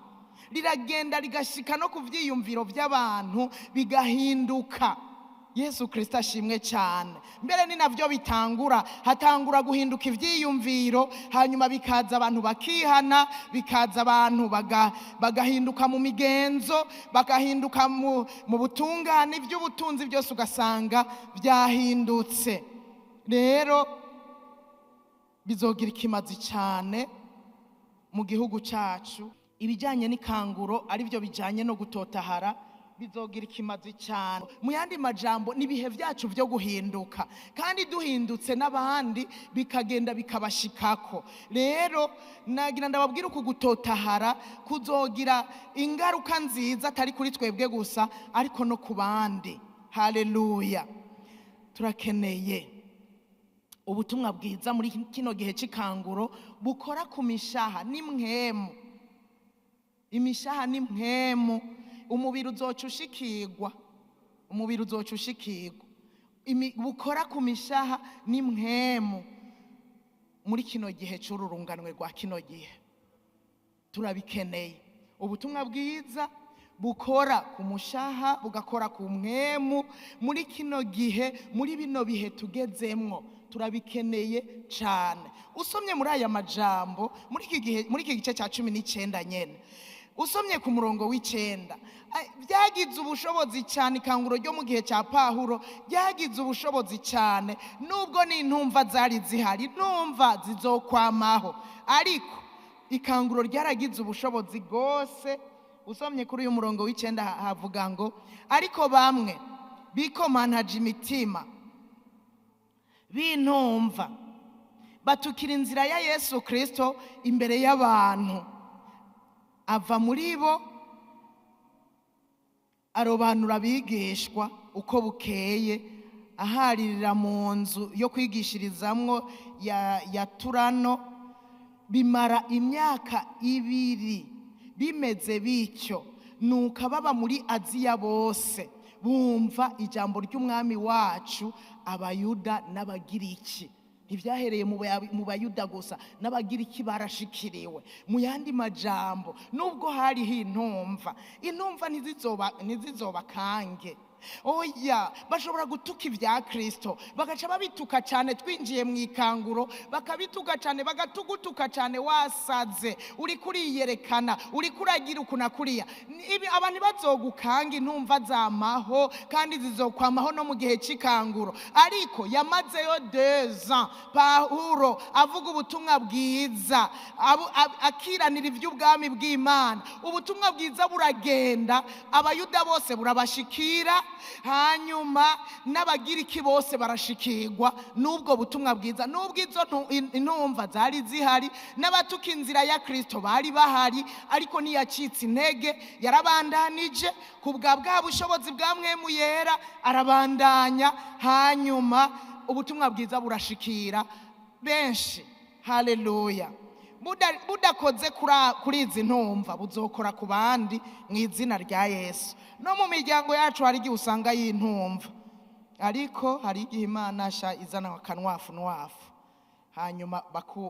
riragenda rigashika no ku vyiyumviro by'abantu bigahinduka. Yesu Kristo ashimwe cyane. Mbere ni navyo bitangura, hatangura guhinduka ivyiyumviro, hanyuma bikaza abantu bakihana, bikaza abantu bagahinduka mu migenzo, bagahinduka mu butungane, ivy'ubutunzi byose ugasanga byahindutse. Rero bizogira ikimazi cyane mu gihugu cyacu. Ibijyanye n'ikanguro aribyo bijyanye no gutotahara bizogira ikimazi cyane. Mu yandi majambo, nibihe byacu byo guhinduka, kandi duhindutse n'abandi bikagenda bikabashikako. Rero nagira ndababwira uku gutotahara kuzogira ingaruka nziza, atari kuri twebwe gusa, ariko no ku bandi. Haleluya. Turakeneye ubutumwa bwiza muri kino gihe c'ikanguro bukora ku mishaha n'imwemu. Imishaha n'imwemu, umubiri uzoca ushikirwa, umubiri uzoca ushikirwa. Bukora ku mishaha n'imwemu. Muri kino gihe cy'ururunganwe rwa kino gihe turabikeneye. Ubutumwa bwiza bukora ku mushaha, bugakora ku mwemu. Muri kino gihe, muri bino bihe tugezemwo, turabikeneye cyane. Usomye muri aya majambo, muri iki gihe, muri iki gice cya 19 nyene, usomye ku murongo w'9, byagize ubushobozi cyane. Ikanguro ryo mu gihe cya Pahuro ryagize ubushobozi cyane, nubwo n'intumva zari zihari, intumva zizokwamaho, ariko ikanguro ryaragize ubushobozi bwose. Usomye kuri uyu murongo w'9 havuga ngo: "Ariko bamwe bikomantaje imitima b'intumva batukira inzira ya Yesu Kirisito imbere y'abantu. Ava muri bo, arobanura abigishwa uko bukeye, aharirira mu nzu yo kwigishirizamwo ya Turano. Bimara imyaka 2 bimeze bityo. Nuko ababa muri Aziya bose bumva ijambo ry'Umwami wacu, Abayuda n'Abagiriki." Ntibyahereye mu Bayuda gusa, n'Abagiriki barashikiriwe. Mu yandi majambo, nubwo hariho intumva, intumva ntizizoba kange. Oya, bashobora gutuka ibya Kristo, bagaca babituka cyane. Twinjiye mu ikanguro, bakabituka cyane, bagatugutuka cyane: "Wasaze, uri kuriyerekana, uri kuragira uku na kuriya." Ibi abantu bazogukanga. Intumva zamaho kandi zizokwamaho no mu gihe cy'ikanguro, ariko yamazeyo 2 ans Pawulo avuga ubutumwa bwiza, akiranira iby'ubwami bw'Imana. Ubutumwa bwiza buragenda, Abayuda bose burabashikira, hanyuma n'Abagiriki bose barashikirwa n'ubwo butumwa bwiza, n'ubwo izo intumva zari zihari n'abatuka inzira ya Kristo bari bahari. Ariko ntiyacitse intege, yarabandanije ku bwa bushobozi bwa Mwemu Yera, arabandanya, hanyuma ubutumwa bwiza burashikira benshi. Haleluya! Budakoze kuri izi ntumva, buzokora ku bandi mu izina rya Yesu. No mu miryango yacu hari igihe usanga y'intumva, ariko hari igihe Imana sha izana akanwafu nwafu, hanyuma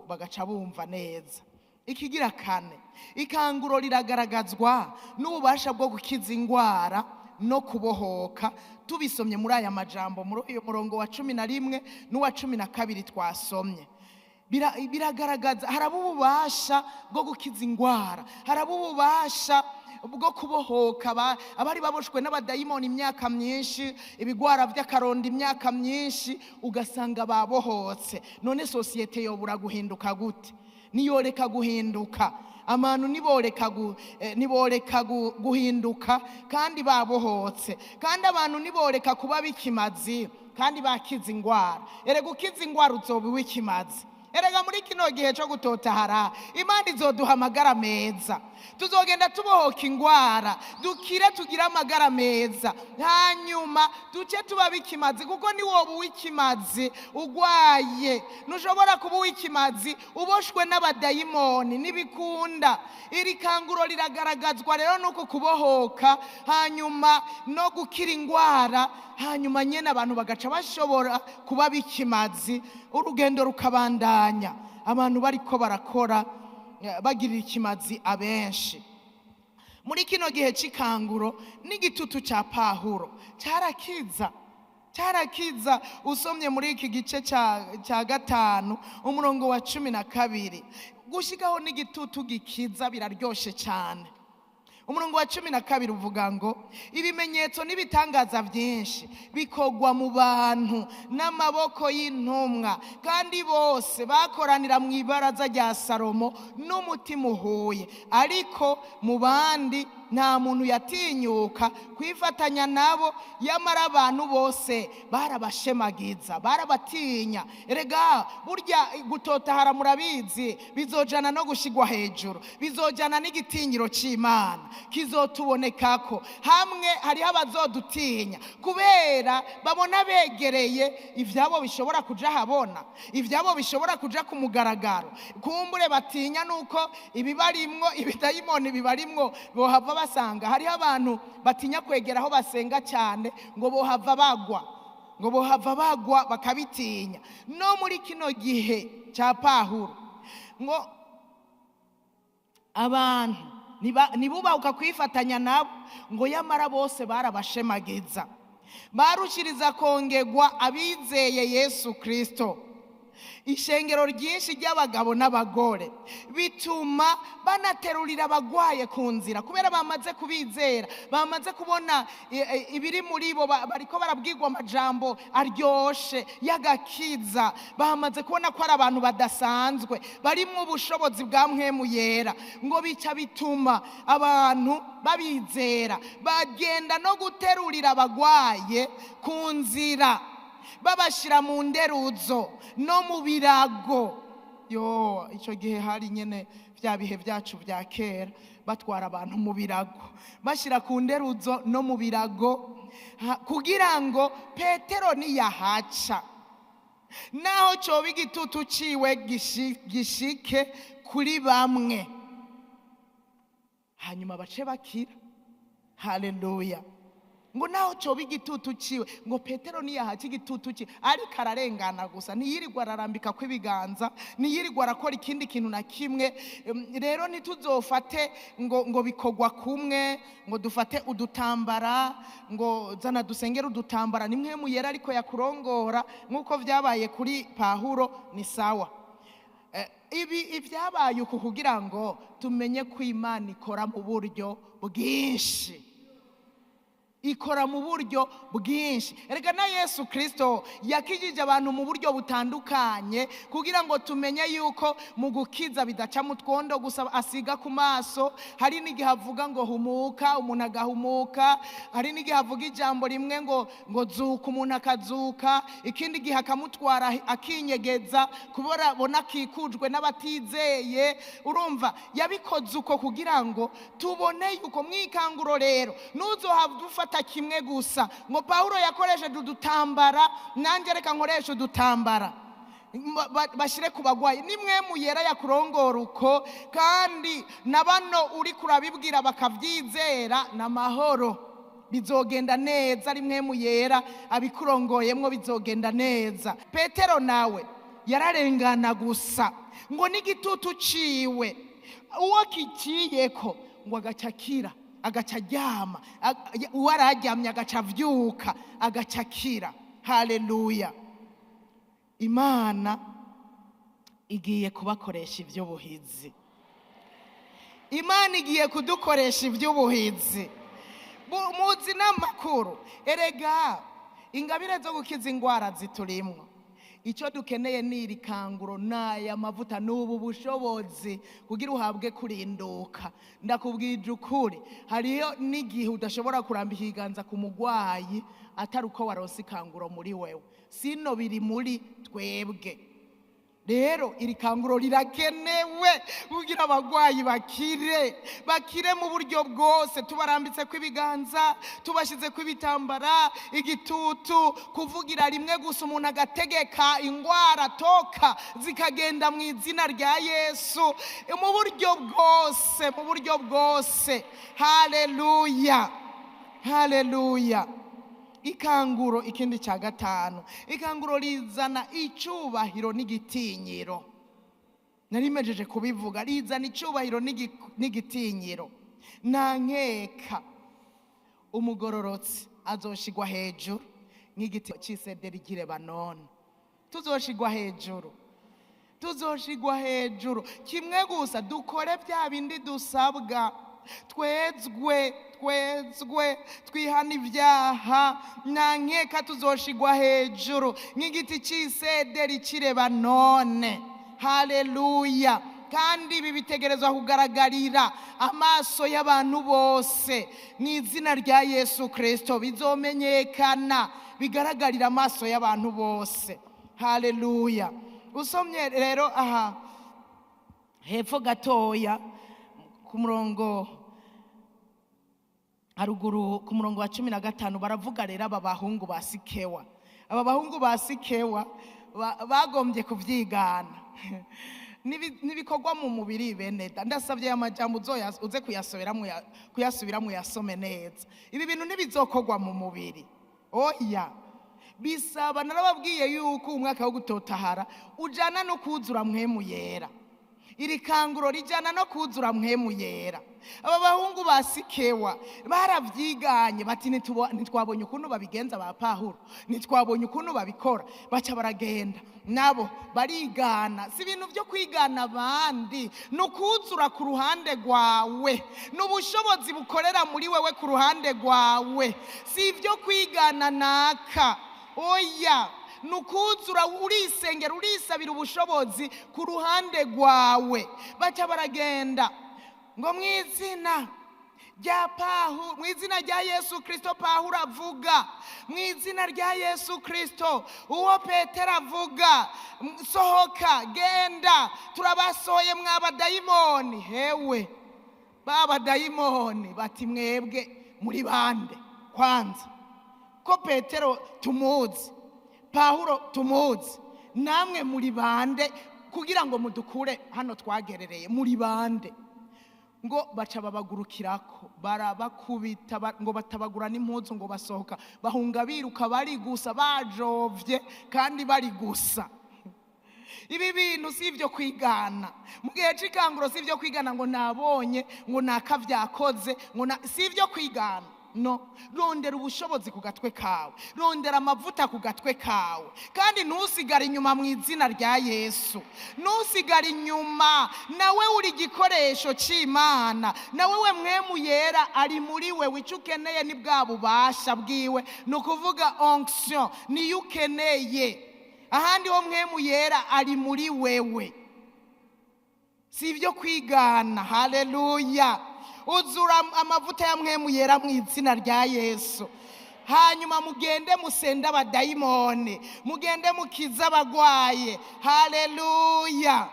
bagaca bumva neza. Ikigira kane, ikanguro riragaragazwa n'ububasha bwo gukiza indwara no kubohoka. Tubisomye muri aya majambo, muri uyu murongo wa 11 n'uwa 12 twasomye, biragaragaza haraba ububasha bwo gukiza indwara, haraba ububasha bwo kubohoka abari baboshwe n'abadayimoni imyaka myinshi, ibigwara by'akaronda imyaka myinshi, ugasanga babohotse. None sosiyete yobura guhinduka gute? Niyoreka guhinduka, abantu niboreka guhinduka kandi babohotse, kandi abantu niboreka kuba bikimazi kandi bakiza indwara. Erega ukiza indwara uzoba uw'ikimazi. Erega muri kino gihe cyo gutotahara, Imana izoduha amagara meza, tuzogenda tubohoka indwara, dukire, tugire amagara meza, hanyuma duce tuba bikimazi, kuko ni wowe uw'ikimazi ugwaye. Ntushobora kuba uw'ikimazi uboshwe n'abadayimoni, ntibikunda. Iri kanguro riragaragazwa rero nuko kubohoka, hanyuma no gukira indwara, hanyuma nyine abantu bagaca bashobora kuba bikimazi, urugendo rukabandanya, abantu bariko barakora, bagirira ikimazi abenshi. Muri kino gihe cy'ikanguro, n'igitutu cya Pahuro cyarakiza, cyarakiza. Usomye muri iki gice cya 5, umurongo wa 12, gushyikaho n'igitutu gikiza biraryoshe cyane. Umurongo wa 12 uvuga ngo: "Ibimenyetso n'ibitangaza byinshi bikorwa mu bantu n'amaboko y'intumwa, kandi bose bakoranira mu ibaraza rya Salomo n'umutima uhuye. Ariko mu bandi nta muntu yatinyuka kwifatanya nabo, yamara abantu bose barabashemagiza, barabatinya." Erega burya gutotahara, murabizi, bizojana no gushigwa hejuru, bizojana n'igitinyiro cy'Imana kizotubonekako. Hamwe hariho abazodutinya kubera babona begereye ivyabo bishobora kuja habona, ivyabo bishobora kuja ku mugaragaro. Kumbure batinya nuko ibibarimwo, ibidayimoni bibarimwo, bohava basanga. Hariho abantu batinya kwegera aho basenga cyane, ngo bohava bagwa. ngo bohava bagwa bakabitinya. No muri kino gihe cya Pawulo ngo abantu ntibubahuka kwifatanya nabo, ngo yamara bose barabashemagiza, barushiriza kongegwa abizeye Yesu Kristo. Ishengero ryinshi ry'abagabo n'abagore bituma banaterurira abagwaye ku nzira, kubera bamaze kubizera, bamaze kubona ibiri muri bo, bariko barabwirwa amajambo aryoshe y'agakiza, bamaze kubona ko ari abantu badasanzwe barimwo ubushobozi bwa Mpwemu Yera, ngo bica bituma abantu babizera, bagenda no guterurira abagwaye ku nzira, babashyira mu nderuzo no mu birago. Yo, icyo gihe hari nyene bya bihe byacu bya kera, batwara abantu mu birago, bashyira ku nderuzo no mu birago, kugira ngo Petero niyahaca, naho coba igitutu ciwe gishike kuri bamwe, hanyuma bace bakira. Haleluya. Ngo naho coba igitutu ciwe, ngo Petero niyahaca igitutu ciwe, ariko ararengana gusa, ntiyirirwa ararambika kw'ibiganza, ntiyirirwa arakora ikindi kintu na kimwe. Rero ntituzofate ngo bikogwa kumwe, ngo dufate udutambara, ngo zana dusengere udutambara, ni Mpwemu Yera ariko yakurongora, nk'uko vyabaye kuri Pawulo, ni sawa. Ibi ivyabaye uku kugira ngo tumenye ko Imana ikora mu buryo bwinshi, ikora mu buryo bwinshi. Erega na Yesu Kristo yakijije abantu mu buryo butandukanye, kugira ngo tumenye yuko mu gukiza bidaca mu twondo gusa asiga ku maso. Hari n'igihe avuga ngo humuka, umuntu agahumuka. Hari n'igihe avuga ijambo rimwe ngo zuka, umuntu akazuka. Ikindi gihe akamutwara akinyegeza, kubera bona akikujwe n'abatizeye. Urumva yabikoze uko kugira ngo tubone yuko mwikanguro rero nuzohava ufata kimwe gusa, ngo Pawulo yakoresheje udutambara, nanjye reka nkoreshe udutambara, bashyire ku bagwayi. Ni Mpwemu Yera yakurongora uko, kandi na bano uri kurabibwira bakabyizera, n'amahoro bizogenda neza. Ari Mpwemu Yera abikurongoyemwo, bizogenda neza. Petero nawe yararengana gusa, ngo n'igitutu ciwe uwo kiciyeko ngo agacakira, agaca aryama, uwo araryamye agaca avyuka, agaca akira. Haleluya. Imana igiye kubakoresha ivy'ubuhizi. Imana igiye kudukoresha ivy'ubuhizi. Muzi n'amakuru. Erega ingabire zo gukiza ingwara ziturimwo, icyo dukeneye ni iri kanguro n'aya mavuta n'ubu bushobozi kugira uhabwe kurinduka. Ndakubwije ukuri, hariyo n'igihe udashobora kurambika ikiganza ku mugwayi atari uko waronse ikanguro muri wewe. Sino biri muri twebwe. Rero iri kanguro rirakenewe kugira abagwayi bakire, bakire mu buryo bwose. Tubarambitse kw'ibiganza, tubashize kw'ibitambara, igitutu, kuvugira rimwe gusa umuntu agategeka ingwara toka zikagenda mu izina rya Yesu, mu buryo bwose, mu buryo bwose. Haleluya, haleluya. Ikanguro, ikindi cya gatanu, ikanguro rizana icyubahiro n'igitinyiro. Narimejeje kubivuga, rizana icyubahiro n'igitinyiro. Nta nkeka umugororotsi azoshigwa hejuru nk'igiti cy'isederi ry'i Lebanoni. Tuzoshigwa hejuru, tuzoshigwa hejuru. Kimwe gusa dukore bya bindi dusabwa, twezwe, twezwe, twihana ibyaha. Nta nkeka tuzoshigwa hejuru nk'igiti cy'isederi cy'i Lebanoni. Haleluya. Kandi ibi bitegerezwa kugaragarira amaso y'abantu bose mu izina rya Yesu Kristo. Bizomenyekana, bigaragarira amaso y'abantu bose. Haleluya. Usomye rero aha hepfo gatoya ku murongo haruguru, ku murongo wa 15, baravuga rero aba bahungu ba Sikewa. Aba bahungu ba Sikewa bagombye kuvyigana. Nibikorwa mu mubiri bene da. Ndasabye aya majambo uze kuyasubiramwo uyasome neza. Ibi bintu ntibizokorwa mu mubiri, oya. Bisaba, narababwiye yuko umwaka wo gutotahara ujana no kuzura Mpwemu Yera. Iri kanguro rijana no kuzura Mpwemu Yera. Aba bahungu ba Sikewa baravyiganye, bati ntitwabonye ukuntu babigenza ba Pawulo, ntitwabonye ukuntu babikora, baca baragenda nabo barigana. Si ibintu byo kwigana abandi, ni ukuzura ku ruhande rwawe, ni ubushobozi bukorera muri wewe ku ruhande rwawe, si ibyo kwigana naka, oya. Nukuzura, urisengera, urisabira ubushobozi ku ruhande rwawe. Baca baragenda ngo mu izina rya Pahu, mu izina rya Yesu Kristo Pawulo avuga, mu izina rya Yesu Kristo uwo Petero avuga, sohoka genda, turabasohoye mw'abadayimoni. Hewe, babadayimoni bati mwebwe muri bande? Kwanza ko Petero tumuzi, Pawulo tumuzi, namwe muri bande kugira ngo mudukure hano twagerereye? Muri bande? Ngo baca babagurukirako, barabakubita, ngo batabagura n'impuzu, ngo basohoka bahunga biruka, bari gusa bajovye kandi bari gusa. Ibi bintu si ibyo kwigana mu gihe c'ikanguro, si ibyo kwigana ngo nabonye ngo nakavyakoze, ngo si ibyo kwigana. No rondera ubushobozi ku gatwe kawe, rondera amavuta ku gatwe kawe, kandi ntusigare inyuma mu izina rya Yesu. Ntusigare inyuma, nawe uri igikoresho c'Imana, nawe we Mpwemu Yera ari muri we. Icyo ukeneye ni bwa bubasha bwiwe, ni ukuvuga onction niyo ukeneye. Ahandi ho Mpwemu Yera ari muri wewe, si ibyo kwigana. Haleluya! Uzura amavuta ya Mpwemu Yera mu izina rya Yesu. Hanyuma mugende musende abadayimoni, mugende mukize abagwaye. Haleluya,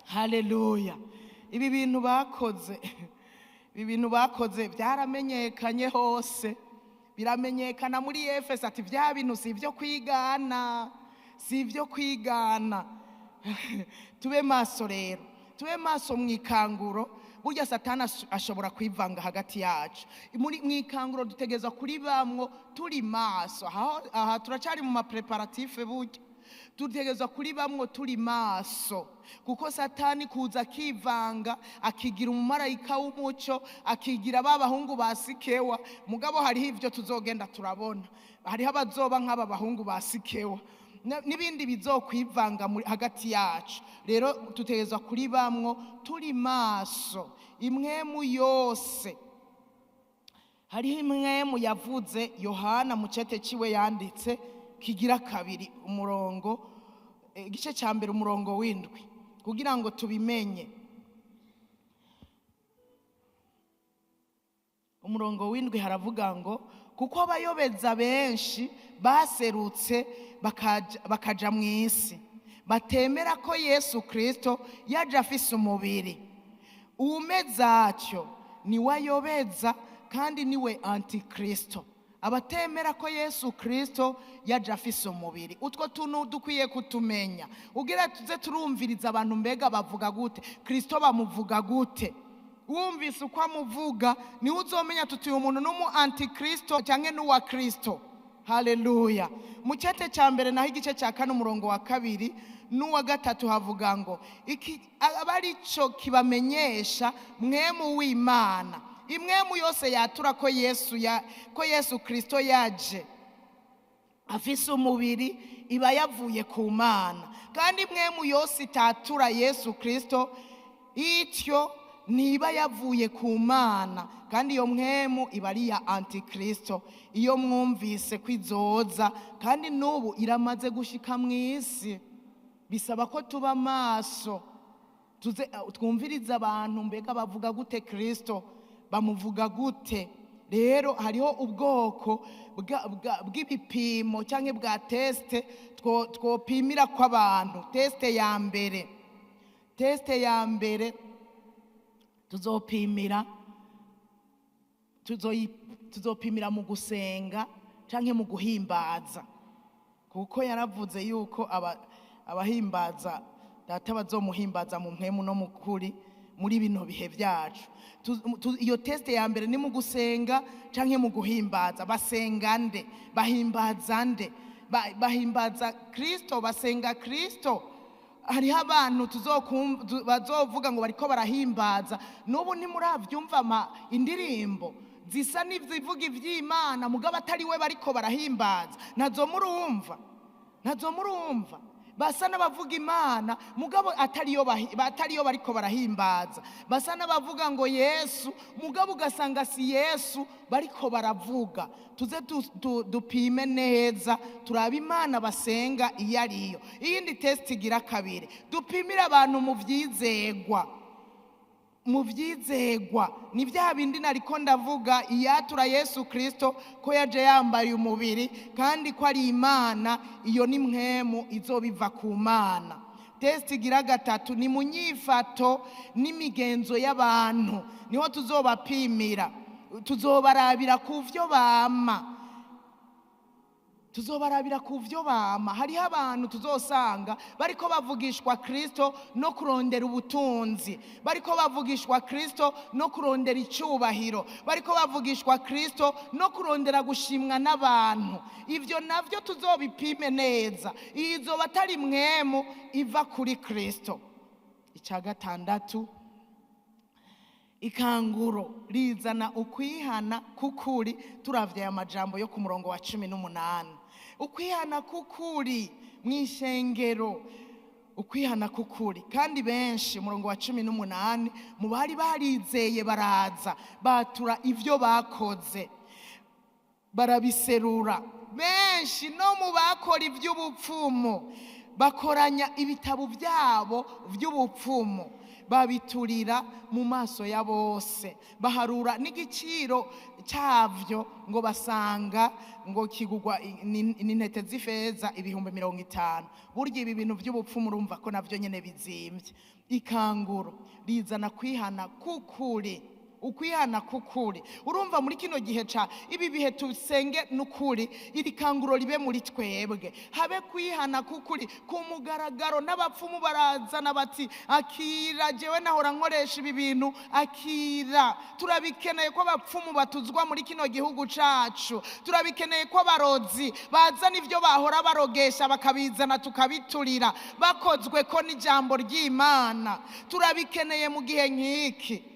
haleluya! Ibi bintu bakoze, ibi bintu bakoze byaramenyekanye hose, biramenyekana muri Efeso, ati bya bintu si ibyo kwigana, si ibyo kwigana. Tube maso rero, tube maso mu ikanguro. Burya Satani ashobora kwivanga hagati yacu. Muri mu ikanguro dutegereza kuri bamwo turi maso. Aha turacari mu ma préparatifs. Burya dutegereza kuri bamwo turi maso, kuko Satani kuza akivanga, akigira umumarayika w'umuco, akigira ba bahungu ba Sikewa. Mugabo hariho ivyo tuzogenda turabona, hariho abazoba nk'aba bahungu ba Sikewa n'ibindi bizokwivanga hagati yacu. Rero dutegerezwa kuri bamwo turi maso. Imwemu yose, hariho imwemu yavuze Yohana mu cete ciwe yanditse kigira kabiri, umurongo, igice cya mbere umurongo w'indwi, kugira ngo tubimenye. Umurongo w'indwi haravuga ngo kuko abayobeza benshi baserutse bakaja mu isi, batemera ko Yesu Kristo yaje afise umubiri. Uwumeze atyo niwe ayobeza kandi niwe antikristo. Abatemera ko Yesu Kristo yaje afise umubiri. Utwo tuntu dukwiye kutumenya, ugira tuze turumviriza abantu, mbega bavuga gute Kristo, bamuvuga gute? Wumvise uko amuvuga niwe uzomenya tuti uyu muntu n'umu antikristo cyangwa n'uwa Kristo. Haleluya! Mu cyete cya mbere naho, igice cya kane umurongo wa kabiri n'uwa gatatu, havuga ngo iki aba ari cyo kibamenyesha Mwemu w'Imana: imwemu yose yatura ko Yesu Kristo yaje afise umubiri iba yavuye ku Mana, kandi imwemu yose itatura Yesu Kristo ityo niba yavuye ku Mana, kandi iyo mwemu iba ari iya antikristo. Iyo mwumvise kwizoza, kandi n'ubu iramaze gushika mu isi. Bisaba ko tuba maso, tuze twumvirize abantu, mbega bavuga gute Kristo, bamuvuga gute? Rero hariho ubwoko bw'ibipimo cyangwa bwa test twopimira kw'abantu. Test ya mbere, test ya mbere tuzopimira mu gusenga cyangwa mu guhimbaza, kuko yaravuze yuko abahimbaza Data bazomuhimbaza mu mpwemu no mu kuri. Muri bino bihe byacu, iyo test ya mbere ni mu gusenga canke mu guhimbaza. Basenga nde? Bahimbaza nde? Bahimbaza Kristo? Basenga Kristo? Hariho abantu bazovuga ngo bariko barahimbaza. N'ubu ntimuravyumva indirimbo zisa n'izivuga ivy'Imana, mugabo atari we bariko barahimbaza? Nazo murumva, nazo murumva. Basa n'abavuga Imana, mugabo atariyo bariko barahimbaza. Basa n'abavuga ngo Yesu, mugabo ugasanga si Yesu bariko baravuga. Tuze dupime neza, turabe Imana basenga iyo ariyo. Iyindi test igira kabiri, dupimire abantu mu vyizegwa. Mu vyizegwa ni bya bindi nariko ndavuga, iyatura Yesu Kristo ko yaje yambaye umubiri kandi ko ari Imana. Iyo ni mpwemu izobiva ku Mana. Test igira gatatu ni mu nyifato n'imigenzo y'abantu, niho tuzobapimira. Tuzobarabira ku vyo bama, tuzobarabira ku vyo bama. Hariho abantu tuzosanga bariko bavugishwa Kristo no kurondera ubutunzi, bariko bavugishwa Kristo no kurondera icubahiro, bariko bavugishwa Kristo no kurondera gushimwa n'abantu. Ivyo navyo tuzobipime neza, izoba atari mwemu iva kuri Kristo. Ica gatandatu, ikanguro rizana ukwihana k'ukuri. Turavye aya majambo yo ku murongo wa 18, ukwihana k'ukuri mw'ishengero, ukwihana k'ukuri. Kandi benshi, umurongo wa 18, mu bari barizeye baraza batura ivyo bakoze, barabiserura. Benshi no mu bakora ivy'ubupfumu bakoranya ibitabo byabo vy'ubupfumu, babiturira mu maso ya bose, baharura n'igiciro cyavyo, ngo basanga ngo kigugwa n'intete z'ifeza 50,000. Burya ibi bintu by'ubupfumu urumva ko navyo nyene bizimvye. Ikanguro rizana kwihana k'ukuri, ukwihana k'ukuri. Urumva muri kino gihe ca ibi bihe tusenge n'ukuri, iri kanguro ribe muri twebwe, habe kwihana k'ukuri ku mugaragaro. N'abapfumu barazana bati akira, jewe nahora nkoresha ibi bintu, akira. Turabikeneye ko abapfumu batuzwa muri kino gihugu cacu, turabikeneye ko abarozi bazana ivyo bahora barogesha bakabizana tukabiturira, bakozwe ko n'ijambo ry'Imana. Turabikeneye mu gihe nk'iki,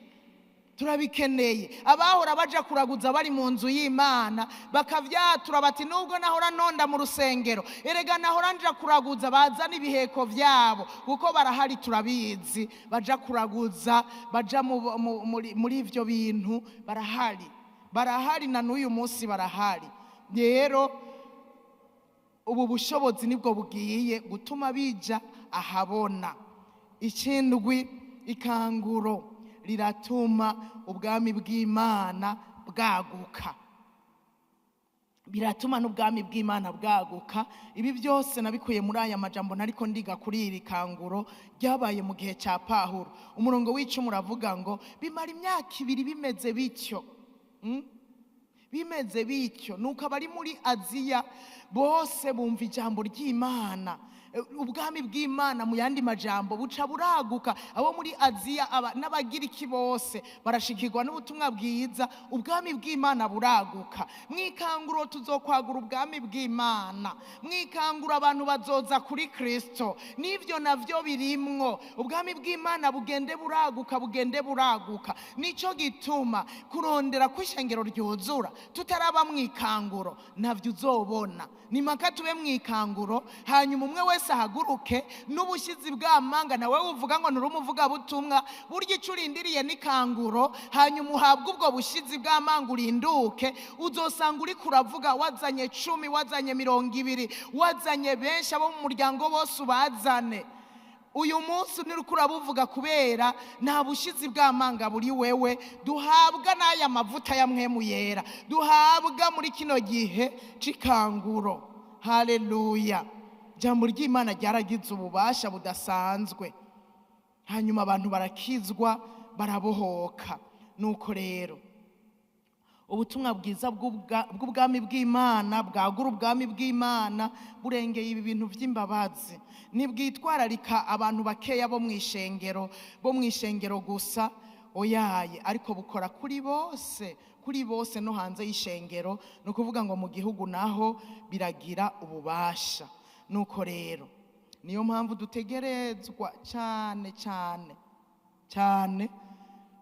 turabikeneye. Abahora baja kuraguza bari mu nzu y'Imana bakavyatura bati nubwo nahora nonda mu rusengero, erega nahora nja kuraguza, bazana ibiheko vyabo, kuko barahari turabizi, baja kuraguza, baja muri ivyo bintu, barahari, barahari na n'uyu munsi barahari. Rero ubu bushobozi nibwo bugiye gutuma bija ahabona. Ikindwi, ikanguro riratuma ubwami bw'Imana bwaguka, biratuma n'ubwami bw'Imana bwaguka. Ibi byose nabikuye muri aya majambo nariko ndiga kuri iri kanguro ryabaye mu gihe cya Pawulo. Umurongo w'icumi uravuga ngo bimara imyaka 2 bimeze bityo, bimeze bityo. Nuko abari muri Aziya bose bumva ijambo ry'Imana. Ubwami bw'Imana mu yandi majambo buca buraguka. Abo muri Aziya n'Abagiriki bose barashikirwa n'ubutumwa bwiza, ubwami bw'Imana buraguka. Mwikanguro tuzokwagura ubwami bw'Imana, mwikanguro abantu bazoza kuri Kristo, n'ivyo navyo birimwo. Ubwami bw'Imana bugende buraguka, bugende buraguka. Nico gituma kurondera kw'ishengero ryuzura tutaraba mwikanguro navyo uzobona. Ni mpaka tube mwikanguro, hanyuma umwe wese ahaguruke n'ubushizi bw'amanga. Nawe uvuga ngo nuri umuvugabutumwa, burya ico urindiriye n'ikanguro, hanyuma uhabwe ubwo bushizi bw'amanga urinduke. Uzosanga uriko uravuga wazanye 10, wazanye 20, wazanye benshi, abo mu muryango bose ubazane. Uyu munsi nuriko urabuvuga kubera nta bushizi bw'amanga buri wewe. Duhabwa n'aya mavuta ya Mpwemu Yera, duhabwa muri kino gihe c'ikanguro. Haleluya! Ijambo ry'Imana ryaragize ububasha budasanzwe, hanyuma abantu barakizwa, barabohoka. Nuko rero Ubutumwa bwiza bw'ubwami bw'Imana bwagura ubwami bw'Imana burengeye ibi bintu by'imbabazi. Nibwitwararika abantu bakeya bo mwishengero, bo mwishengero gusa, oyaye, ariko bukora kuri bose, kuri bose no hanze y'ishengero. Ni ukuvuga ngo mu gihugu naho biragira ububasha. Nuko rero niyo mpamvu dutegerezwa cyane cyane cyane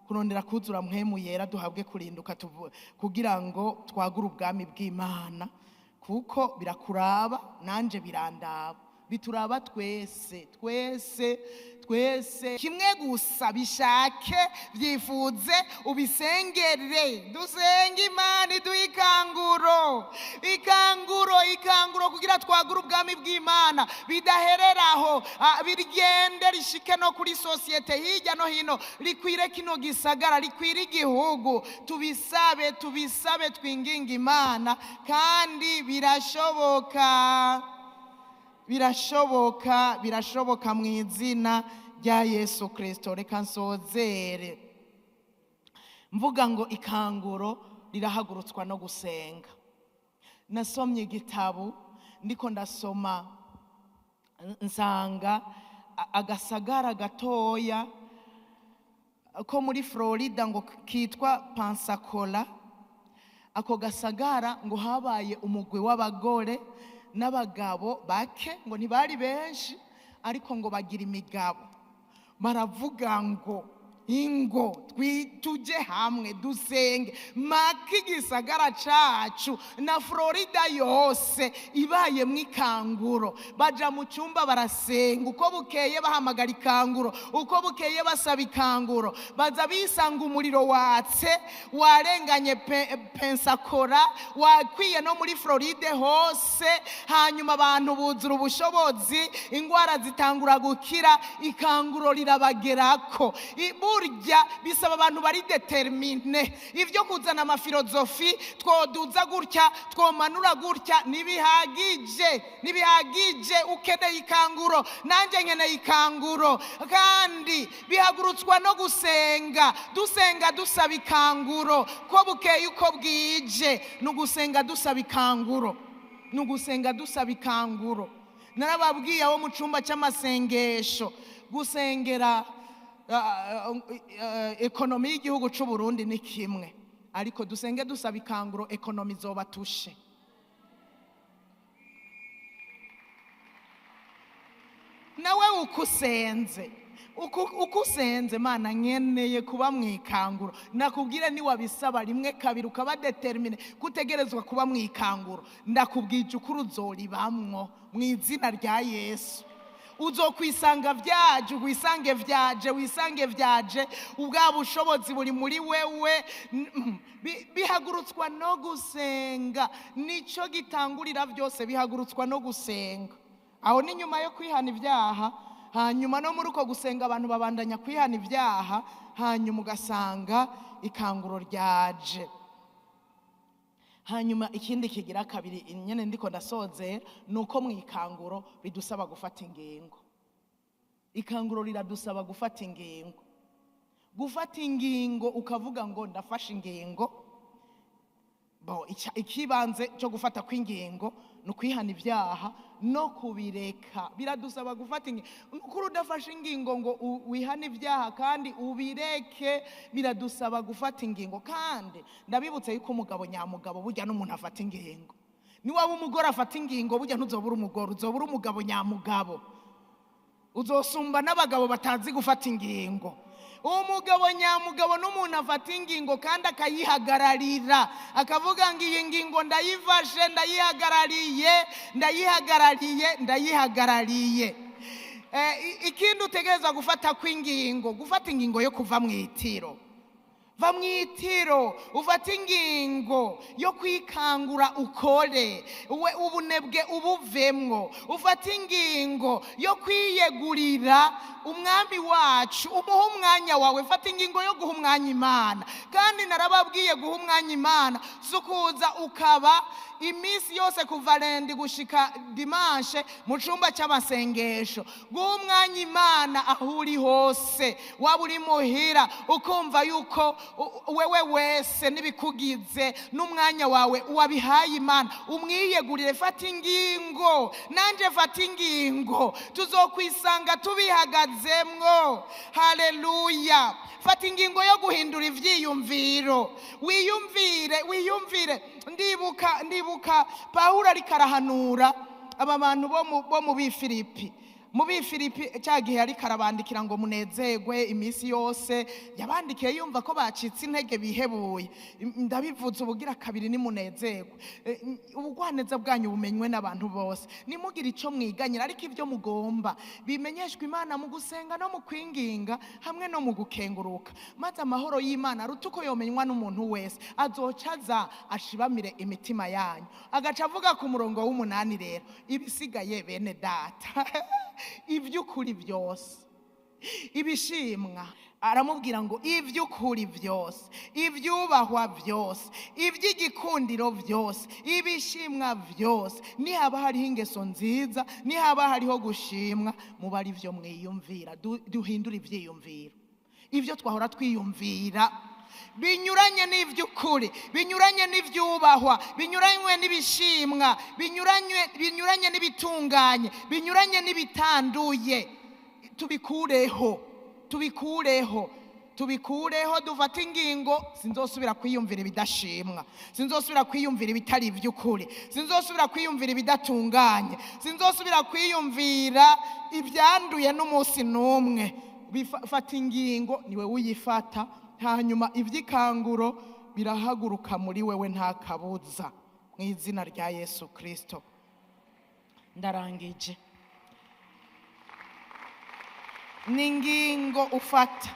kurondera kuzura Mpwemu Yera, duhabwe kurinduka kugira ngo twagure ubwami bw'Imana, kuko birakuraba nanje birandaba, bituraba twese twese twese. Kimwe gusa bishake, byifuze, ubisengere. Dusenge Imana iduhe ikanguro, ikanguro, ikanguro kugira twagure ubwami bw'Imana. Bidahereraho, birigende rishike no kuri sosiyete hirya no hino, rikwire kino gisagara, rikwire igihugu. Tubisabe, tubisabe, twinginge Imana, kandi birashoboka, birashoboka, birashoboka mu izina rya Yesu Kristo. Reka nsozere mvuga ngo ikanguro rirahagurutswa no gusenga. Nasomye igitabo, ndiko ndasoma nsanga agasagara gatoya ko muri Florida ngo kitwa Pensacola. Ako gasagara ngo habaye umugwi w'abagore n'abagabo bake, ngo ntibari benshi, ariko ngo bagira imigabo. Baravuga ngo ingo tuje hamwe dusenge maka igisagara cacu na Florida yose ibaye mwikanguro. Baja mu cyumba barasenga, uko bukeye bahamagara ikanguro, uko bukeye basaba ikanguro. Baza bisanga umuriro watse warenganye Pensacola, wakwiye no muri Floride hose. Hanyuma abantu buzura ubushobozi, ingwara zitangura gukira, ikanguro rirabagerako. Burya bisaba abantu bari determine. Ivyo kuzana amafilozofi twoduza gutya, twomanura gutya, nibihagije, nibihagije. Ukeneye ikanguro, nanje nkeneye ikanguro. Kandi bihagurutswa no gusenga, dusenga dusaba ikanguro, ko bukeye uko bwije. Nugusenga dusaba ikanguro, nugusenga dusaba ikanguro. Narababwiye abo mu cumba cy'amasengesho, gusengera ekonomi y'igihugu c'u Burundi ni kimwe, ariko dusenge dusaba ikanguro, ekonomi zobatushe. Nawe ukusenze, ukusenze, Mana nkeneye kuba mwikanguro. Nakubwira ni wabisaba rimwe kabiri ukaba determine kutegerezwa kuba mwikanguro, ndakubwije ukuri uzoribamwo mu izina rya Yesu. Uzokwisanga vyaje, wisange vyaje, wisange vyaje. Ubwa bushobozi buri muri wewe. Bihagurutswa no gusenga, nico gitangurira byose, bihagurutswa no gusenga. Aho ni nyuma yo kwihana ibyaha, hanyuma no muri uko gusenga abantu babandanya kwihana ibyaha, hanyuma ugasanga ikanguro ryaje. Hanyuma ikindi kigira kabiri nyene ndiko ndasozera, nuko mu ikanguro bidusaba gufata ingingo. Ikanguro riradusaba gufata ingingo. Gufata ingingo ukavuga ngo ndafashe ingingo. Bo ikibanze cyo gufata kw'ingingo no kwihana ibyaha no kubireka. Biradusaba gufata ingingo. Kuri udafashe ingingo ngo wihane ibyaha kandi ubireke, biradusaba gufata ingingo. Kandi ndabibutse yuko umugabo nyamugabo burya n'umuntu afata ingingo. Ni waba umugore afata ingingo burya ntuzobura umugore, uzobura umugabo nyamugabo. Uzosumba n'abagabo batazi gufata ingingo. Umugabo nyamugabo n'umuntu afata ingingo kandi akayihagararira, akavuga ngo iyi ngingo ndayifashe, ndayihagarariye, ndayihagarariye, ndayihagarariye. Ikindi utegereza gufata kw'ingingo, gufata ingingo yo kuva mu itiro. Va mu itiro, ufate ingingo yo kwikangura ukore, we ubunebwe ubuvemwo. Ufate ingingo yo kwiyegurira umwami wacu, umuha umwanya wawe. Fata ingingo yo guha umwanya Imana. Kandi narababwiye guha umwanya Imana sukuza ukaba iminsi yose kuva lundi gushika dimanche mu cumba cy'amasengesho. Guha umwanya Imana aho uri hose, waba uri muhira ukumva yuko wewe wese n'ibikugize n'umwanya wawe wabihaye Imana, umwiyegurire. Fata ingingo, nanje fata ingingo, tuzokwisanga tubihagazemwo. Haleluya! Fata ingingo yo guhindura ivyiyumviro, wiyumvire, wiyumvire. Ndibuka Pawulo ariko arahanura aba bantu bo mu Bifilipi, mu Bifilipi cya gihe ariko arabandikira ngo munezerwe iminsi yose. Yabandikiye yumva ko bacitse intege, bihebuye. Ndabivuze ubugira kabiri, nimunezerwe. Ubugwaneza bwanyu bumenywe n'abantu bose, nimugire icyo mwiganyira, ariko ibyo mugomba bimenyeshwe Imana mu gusenga no mu kwinginga hamwe no mu gukenguruka, maze amahoro y'Imana aruta uko yomenywa n'umuntu wese azoca aza ashibamire imitima yanyu. Agaca avuga ku murongo w'8 rero, ibisigaye bene data, iby'ukuri byose, ibishimwa, aramubwira ngo iby'ukuri byose, ibyubahwa byose, iby'igikundiro byose, ibishimwa byose, nihaba hariho ingeso nziza, nihaba hariho gushimwa, muba ari byo mwiyumvira. Duhindure ibyiyumviro, ibyo twahora twiyumvira binyuranye n'iby'ukuri, binyuranye n'ibyubahwa, binyuranye n'ibishimwa, binyuranye n'ibitunganye, binyuranye n'ibitanduye, tubikureho, tubikureho, tubikureho. Dufate ingingo: sinzosubira kwiyumvira ibidashimwa, sinzosubira kwiyumvira ibitari iby'ukuri, sinzosubira kwiyumvira ibidatunganye, sinzosubira kwiyumvira ibyanduye n'umunsi n'umwe. Fata ingingo, niwe uyifata, hanyuma iby'ikanguro birahaguruka muri wewe nta kabuza, mu izina rya Yesu Kristo. Ndarangije. Ni ingingo ufata.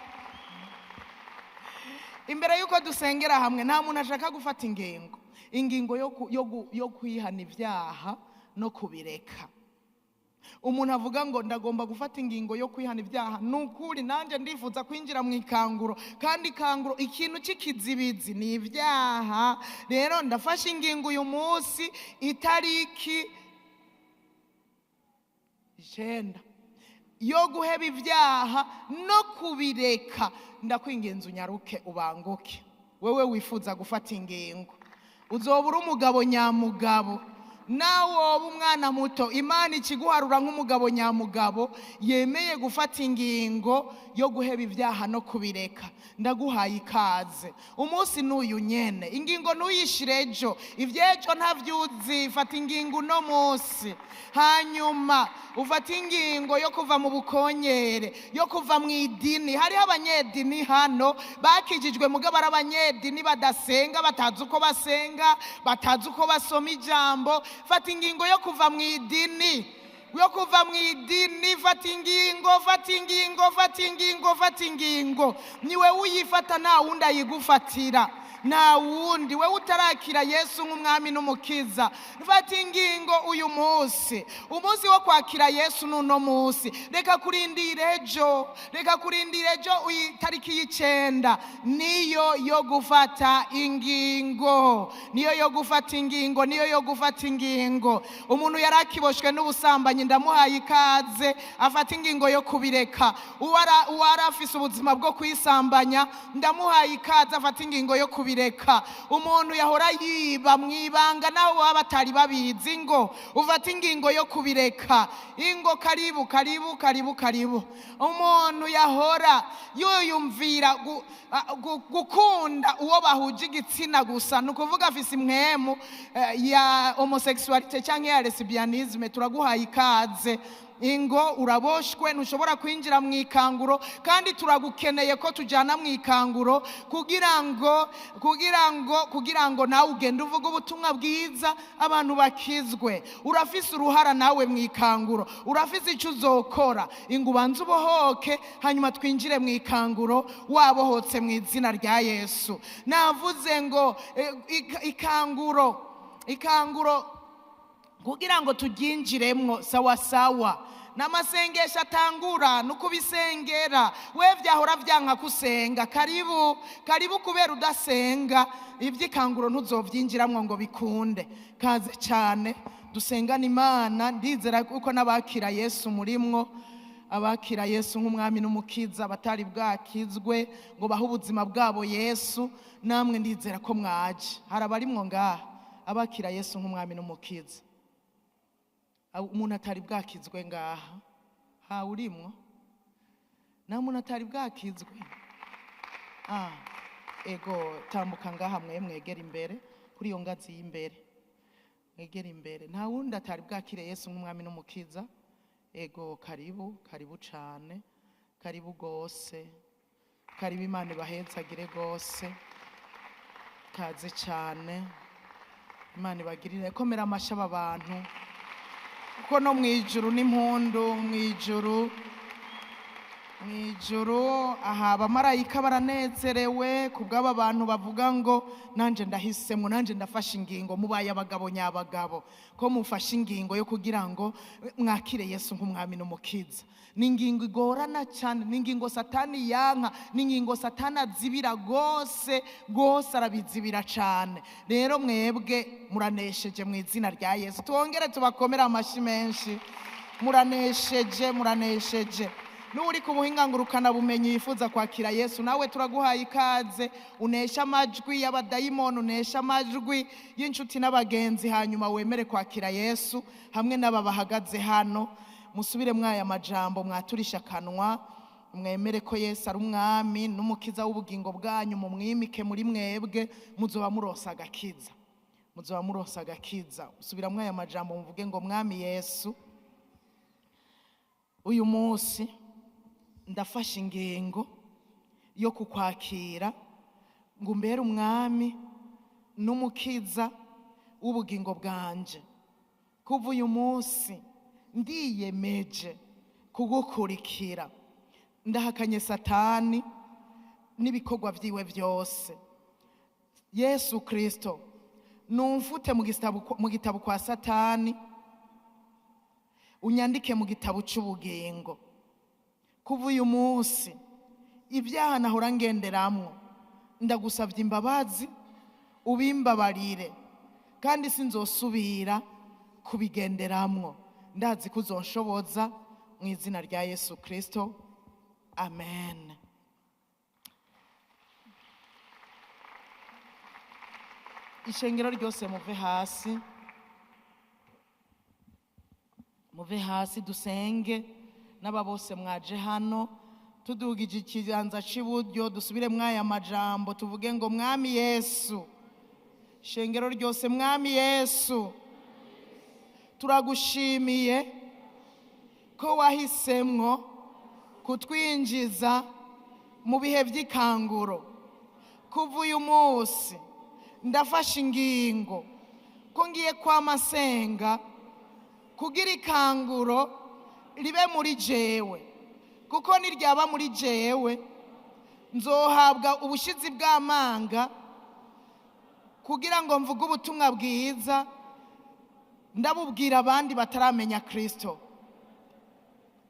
Imbere y'uko dusengera hamwe, nta muntu ashaka gufata ingingo, ingingo yo kwihana ibyaha no kubireka. Umuntu avuga ngo ndagomba gufata ingingo yo kwihana ibyaha, ni ukuri nanjye ndifuza kwinjira mu ikanguro, kandi ikanguro ikintu cy'ikizibizi ni ibyaha. Rero ndafashe ingingo uyu munsi itariki 9 yo guheba ibyaha no kubireka. Ndakwinginze unyaruke, ubanguke. Wewe wifuza gufata ingingo, uzoba uri umugabo nyamugabo. Nawe woba umwana muto, Imana ikiguharura nk'umugabo nyamugabo yemeye gufata ingingo yo guheba ibyaha no kubireka. Ndaguhaye ikaze. Umunsi n'uyu nyene, ingingo ntuyishire ejo, iby'ejo ntavyuzi. Fata ingingo uno munsi, hanyuma ufate ingingo yo kuva mu bukonyere, yo kuva mu idini. Hariho abanyedini hano bakijijwe, mugabo ari abanyedini badasenga, batazi uko basenga, batazi uko basoma ijambo. Fata ingingo yo kuva mu idini, yo kuva mu idini. Fata ingingo, fata ingingo, fata ingingo, fata ingingo. Niwe uyifata, nta wundi ayigufatira, nta wundi. Wewe utarakira Yesu nk'umwami n'umukiza, fata ingingo uyu munsi. Umunsi wo kwakira Yesu n'uno munsi. Reka kurindira ejo, reka kurindira ejo. Itariki y'9 niyo yo gufata ingingo, niyo yo gufata ingingo, niyo yo gufata ingingo. Umuntu yari akiboshwe n'ubusambanyi, ndamuhaye ikaze afata ingingo yo kubireka. Uwari afise ubuzima bwo kwisambanya, ndamuhaye ikaze afata ingingo yo kubireka. Umuntu yahora yiba mu ibanga, naho baba batari babizi, ngo ufate ingingo yo kubireka. Ingo, karibu, karibu, karibu, karibu. Umuntu yahora yuyumvira gukunda uwo bahuje igitsina gusa, ni ukuvuga afise impwemu ya homosexualité cyangwa ya lesbianisme, turaguhaye ikaze. Ingo, uraboshwe, ntushobora kwinjira mu ikanguro, kandi turagukeneye ko tujyana mu ikanguro kugira ngo nawe ugende uvuge ubutumwa bwiza, abantu bakizwe. Urafise uruhara nawe mu ikanguro, urafise icyo uzokora. Ingo, ubanze ubohoke, hanyuma twinjire mu ikanguro wabohotse, mu izina rya Yesu. Navuze ngo ikanguro, ikanguro kugira ngo turyinjiremwo sawa sawa. N'amasengesho atangura nukubisengera. We vyahora vyanka kusenga, karibu karibu, kubera udasenga ivy'ikanguro ntuzovyinjiramwo ngo bikunde. Kaze cyane dusengana Imana. Ndizera kuko n'abakira Yesu murimwo, abakira Yesu nk'umwami n'umukiza, batari bwakizwe ngo bahe ubuzima bwabo Yesu, namwe ndizera ko mwaje. Hari abarimwo ngaha abakira Yesu nk'umwami n'umukiza? Umuntu atari bwakizwe ngaha ha urimwo? Nta muntu atari bwakizwe? Ah, ego, tambuka ngaha mwe mwegera imbere kuri iyo ngazi y'imbere, mwegera imbere. Nta wundi atari bwakire Yesu nk'umwami n'umukiza? Ego, karibu, karibu cane, karibu gose, karibu. Imana ibahezagire gose. Kaze cane, Imana ibagirire. Komera amashyi aba bantu, kuko no mu ijuru n'impundu. Mu ijuru, mu ijuru aha abamarayika baranezerewe ku bw'aba bantu bavuga ngo nanje ndahisemo, nanje ndafashe ingingo. Mubaye abagabo nyabagabo ko mufashe ingingo yo kugira ngo mwakire Yesu nk'umwami n'umukiza. Ni ingingo igorana cyane, ni ingingo Satani yanka, ni ingingo Satani azibira rwose rwose, arabizibira cyane. Rero mwebwe muranesheje mu izina rya Yesu. Twongere tubakomere amashyi menshi. Muranesheje, muranesheje. N'uri ku buhinga ngurukanabumenyi yifuza kwakira Yesu, nawe turaguhaye ikaze. Unesha amajwi y'abadayimoni, unesha amajwi y'inshuti n'abagenzi, hanyuma wemere kwakira Yesu hamwe n'aba bahagaze hano. Musubire mwaya majambo, mwaturisha akanwa, mwemere ko Yesu ari umwami n'umukiza w'ubugingo bwanyu, mumwimike muri mwebwe, muzoba muronsa agakiza, muzoba muronsa agakiza. Usubira mwaya majambo, muvuge ngo: "Mwami Yesu, uyu munsi ndafashe ingingo yo kukwakira ngo umbere umwami n'umukiza w'ubugingo bwanje. Kuva uyu munsi ndiyemeje kugukurikira. Ndahakanye Satani n'ibikorwa byiwe byose. Yesu Kristo, numfute mu gitabo kwa Satani, unyandike mu gitabo cy'ubugingo. Kuva uyu munsi ibyaha nahora ngenderamwo ndagusabye imbabazi, ubimbabarire, kandi sinzosubira kubigenderamwo. Ndazi ko uzonshoboza mu izina rya Yesu Kristo, amen." Ishengero ryose muve hasi, muve hasi, dusenge n'aba bose mwaje hano. Tudugije ikiganza cy'iburyo, dusubire mwaya majambo, tuvuge ngo: "Mwami Yesu." Ishengero ryose: "Mwami Yesu, turagushimiye ko wahisemwo kutwinjiza mu bihe by'ikanguro. Kuva uyu munsi ndafashe ingingo ko ngiye kwama nsenga kugira ikanguro ribe muri jewe, kuko niryaba muri jewe nzohabwa ubushizi bw'amanga kugira ngo mvuge ubutumwa bwiza, ndabubwira abandi bataramenya Kristo.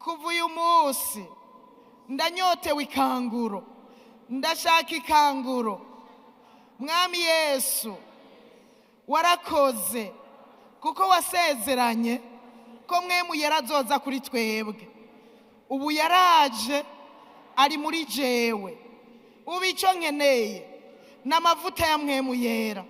Kuva uyu munsi ndanyotewe ikanguro, ndashaka ikanguro. Mwami Yesu, warakoze kuko wasezeranye ko Mpwemu Yera azoza kuri twebwe. Ubu yaraje, ari muri jewe. Ubu icyo nkeneye ni amavuta ya Mpwemu Yera,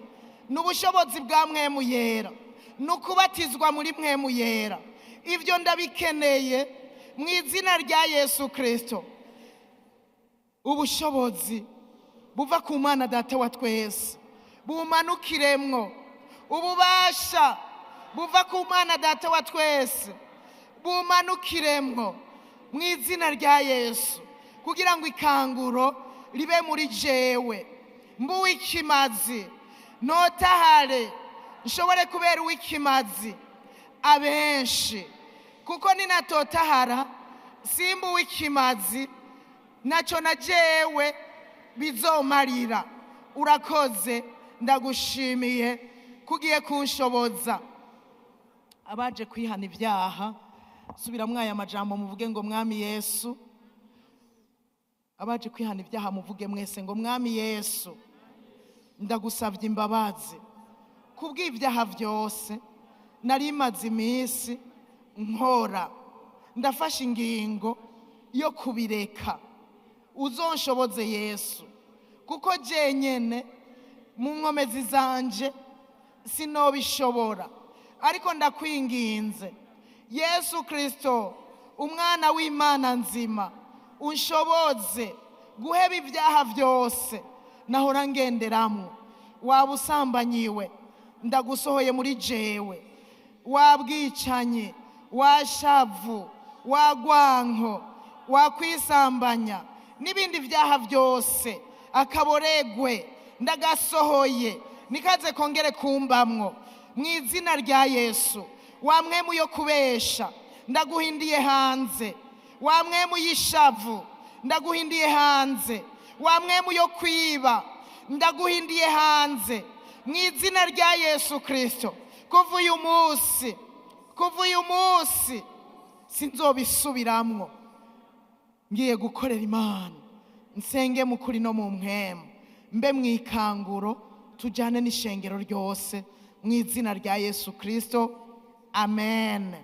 ni ubushobozi bwa Mpwemu Yera, ni ukubatizwa muri Mpwemu Yera. Ibyo ndabikeneye mu izina rya Yesu Kirisito. Ubushobozi buva ku Mana Data wa twese bumanukiremwo, ububasha buva ku Mana Data wa twese bumanukiremwo mu izina rya Yesu, kugira ngo ikanguro ribe muri jewe, mbe uw'ikimazi, ntotahare, nshobore kubera uw'ikimazi abenshi, kuko ninatotahara simba uw'ikimazi, nacyo na jewe bizomarira. Urakoze, ndagushimiye kugiye kunshoboza." Abaje kwihana ibyaha, Subiramwo aya majambo muvuge ngo Mwami Yesu. Abaje kwihana ibyaha muvuge mwese ngo Mwami Yesu, ndagusabye imbabazi kubw'ibyaha byose nari maze iminsi nkora. Ndafashe ingingo yo kubireka. Uzonshoboze Yesu, kuko jenyene mu nkomezi zanje sinobishobora, ariko ndakwinginze Yesu Kristo, umwana w'Imana nzima, unshoboze guheba ibyaha byose nahora ngenderamwo. Waba usambanyiwe, ndagusohoye muri jewe. Wabwicanye, washavu, wagwanko, wakwisambanya n'ibindi byaha byose, akaboregwe ndagasohoye, nikaze kongere kumbamwo mu izina rya Yesu. Wamwemu yo kubesha, ndaguhindiye hanze. Wamwemu y'ishavu, ndaguhindiye hanze. Wamwemu yo kwiba, ndaguhindiye hanze mu izina rya Yesu Kristo. Kuva uyu munsi, kuva uyu munsi sinzobisubiramwo. Ngiye gukorera Imana, nsenge mu kuri no mu mpwemu, mbe mu ikanguro, tujyane n'ishengero ryose mu izina rya Yesu Kristo. Amen.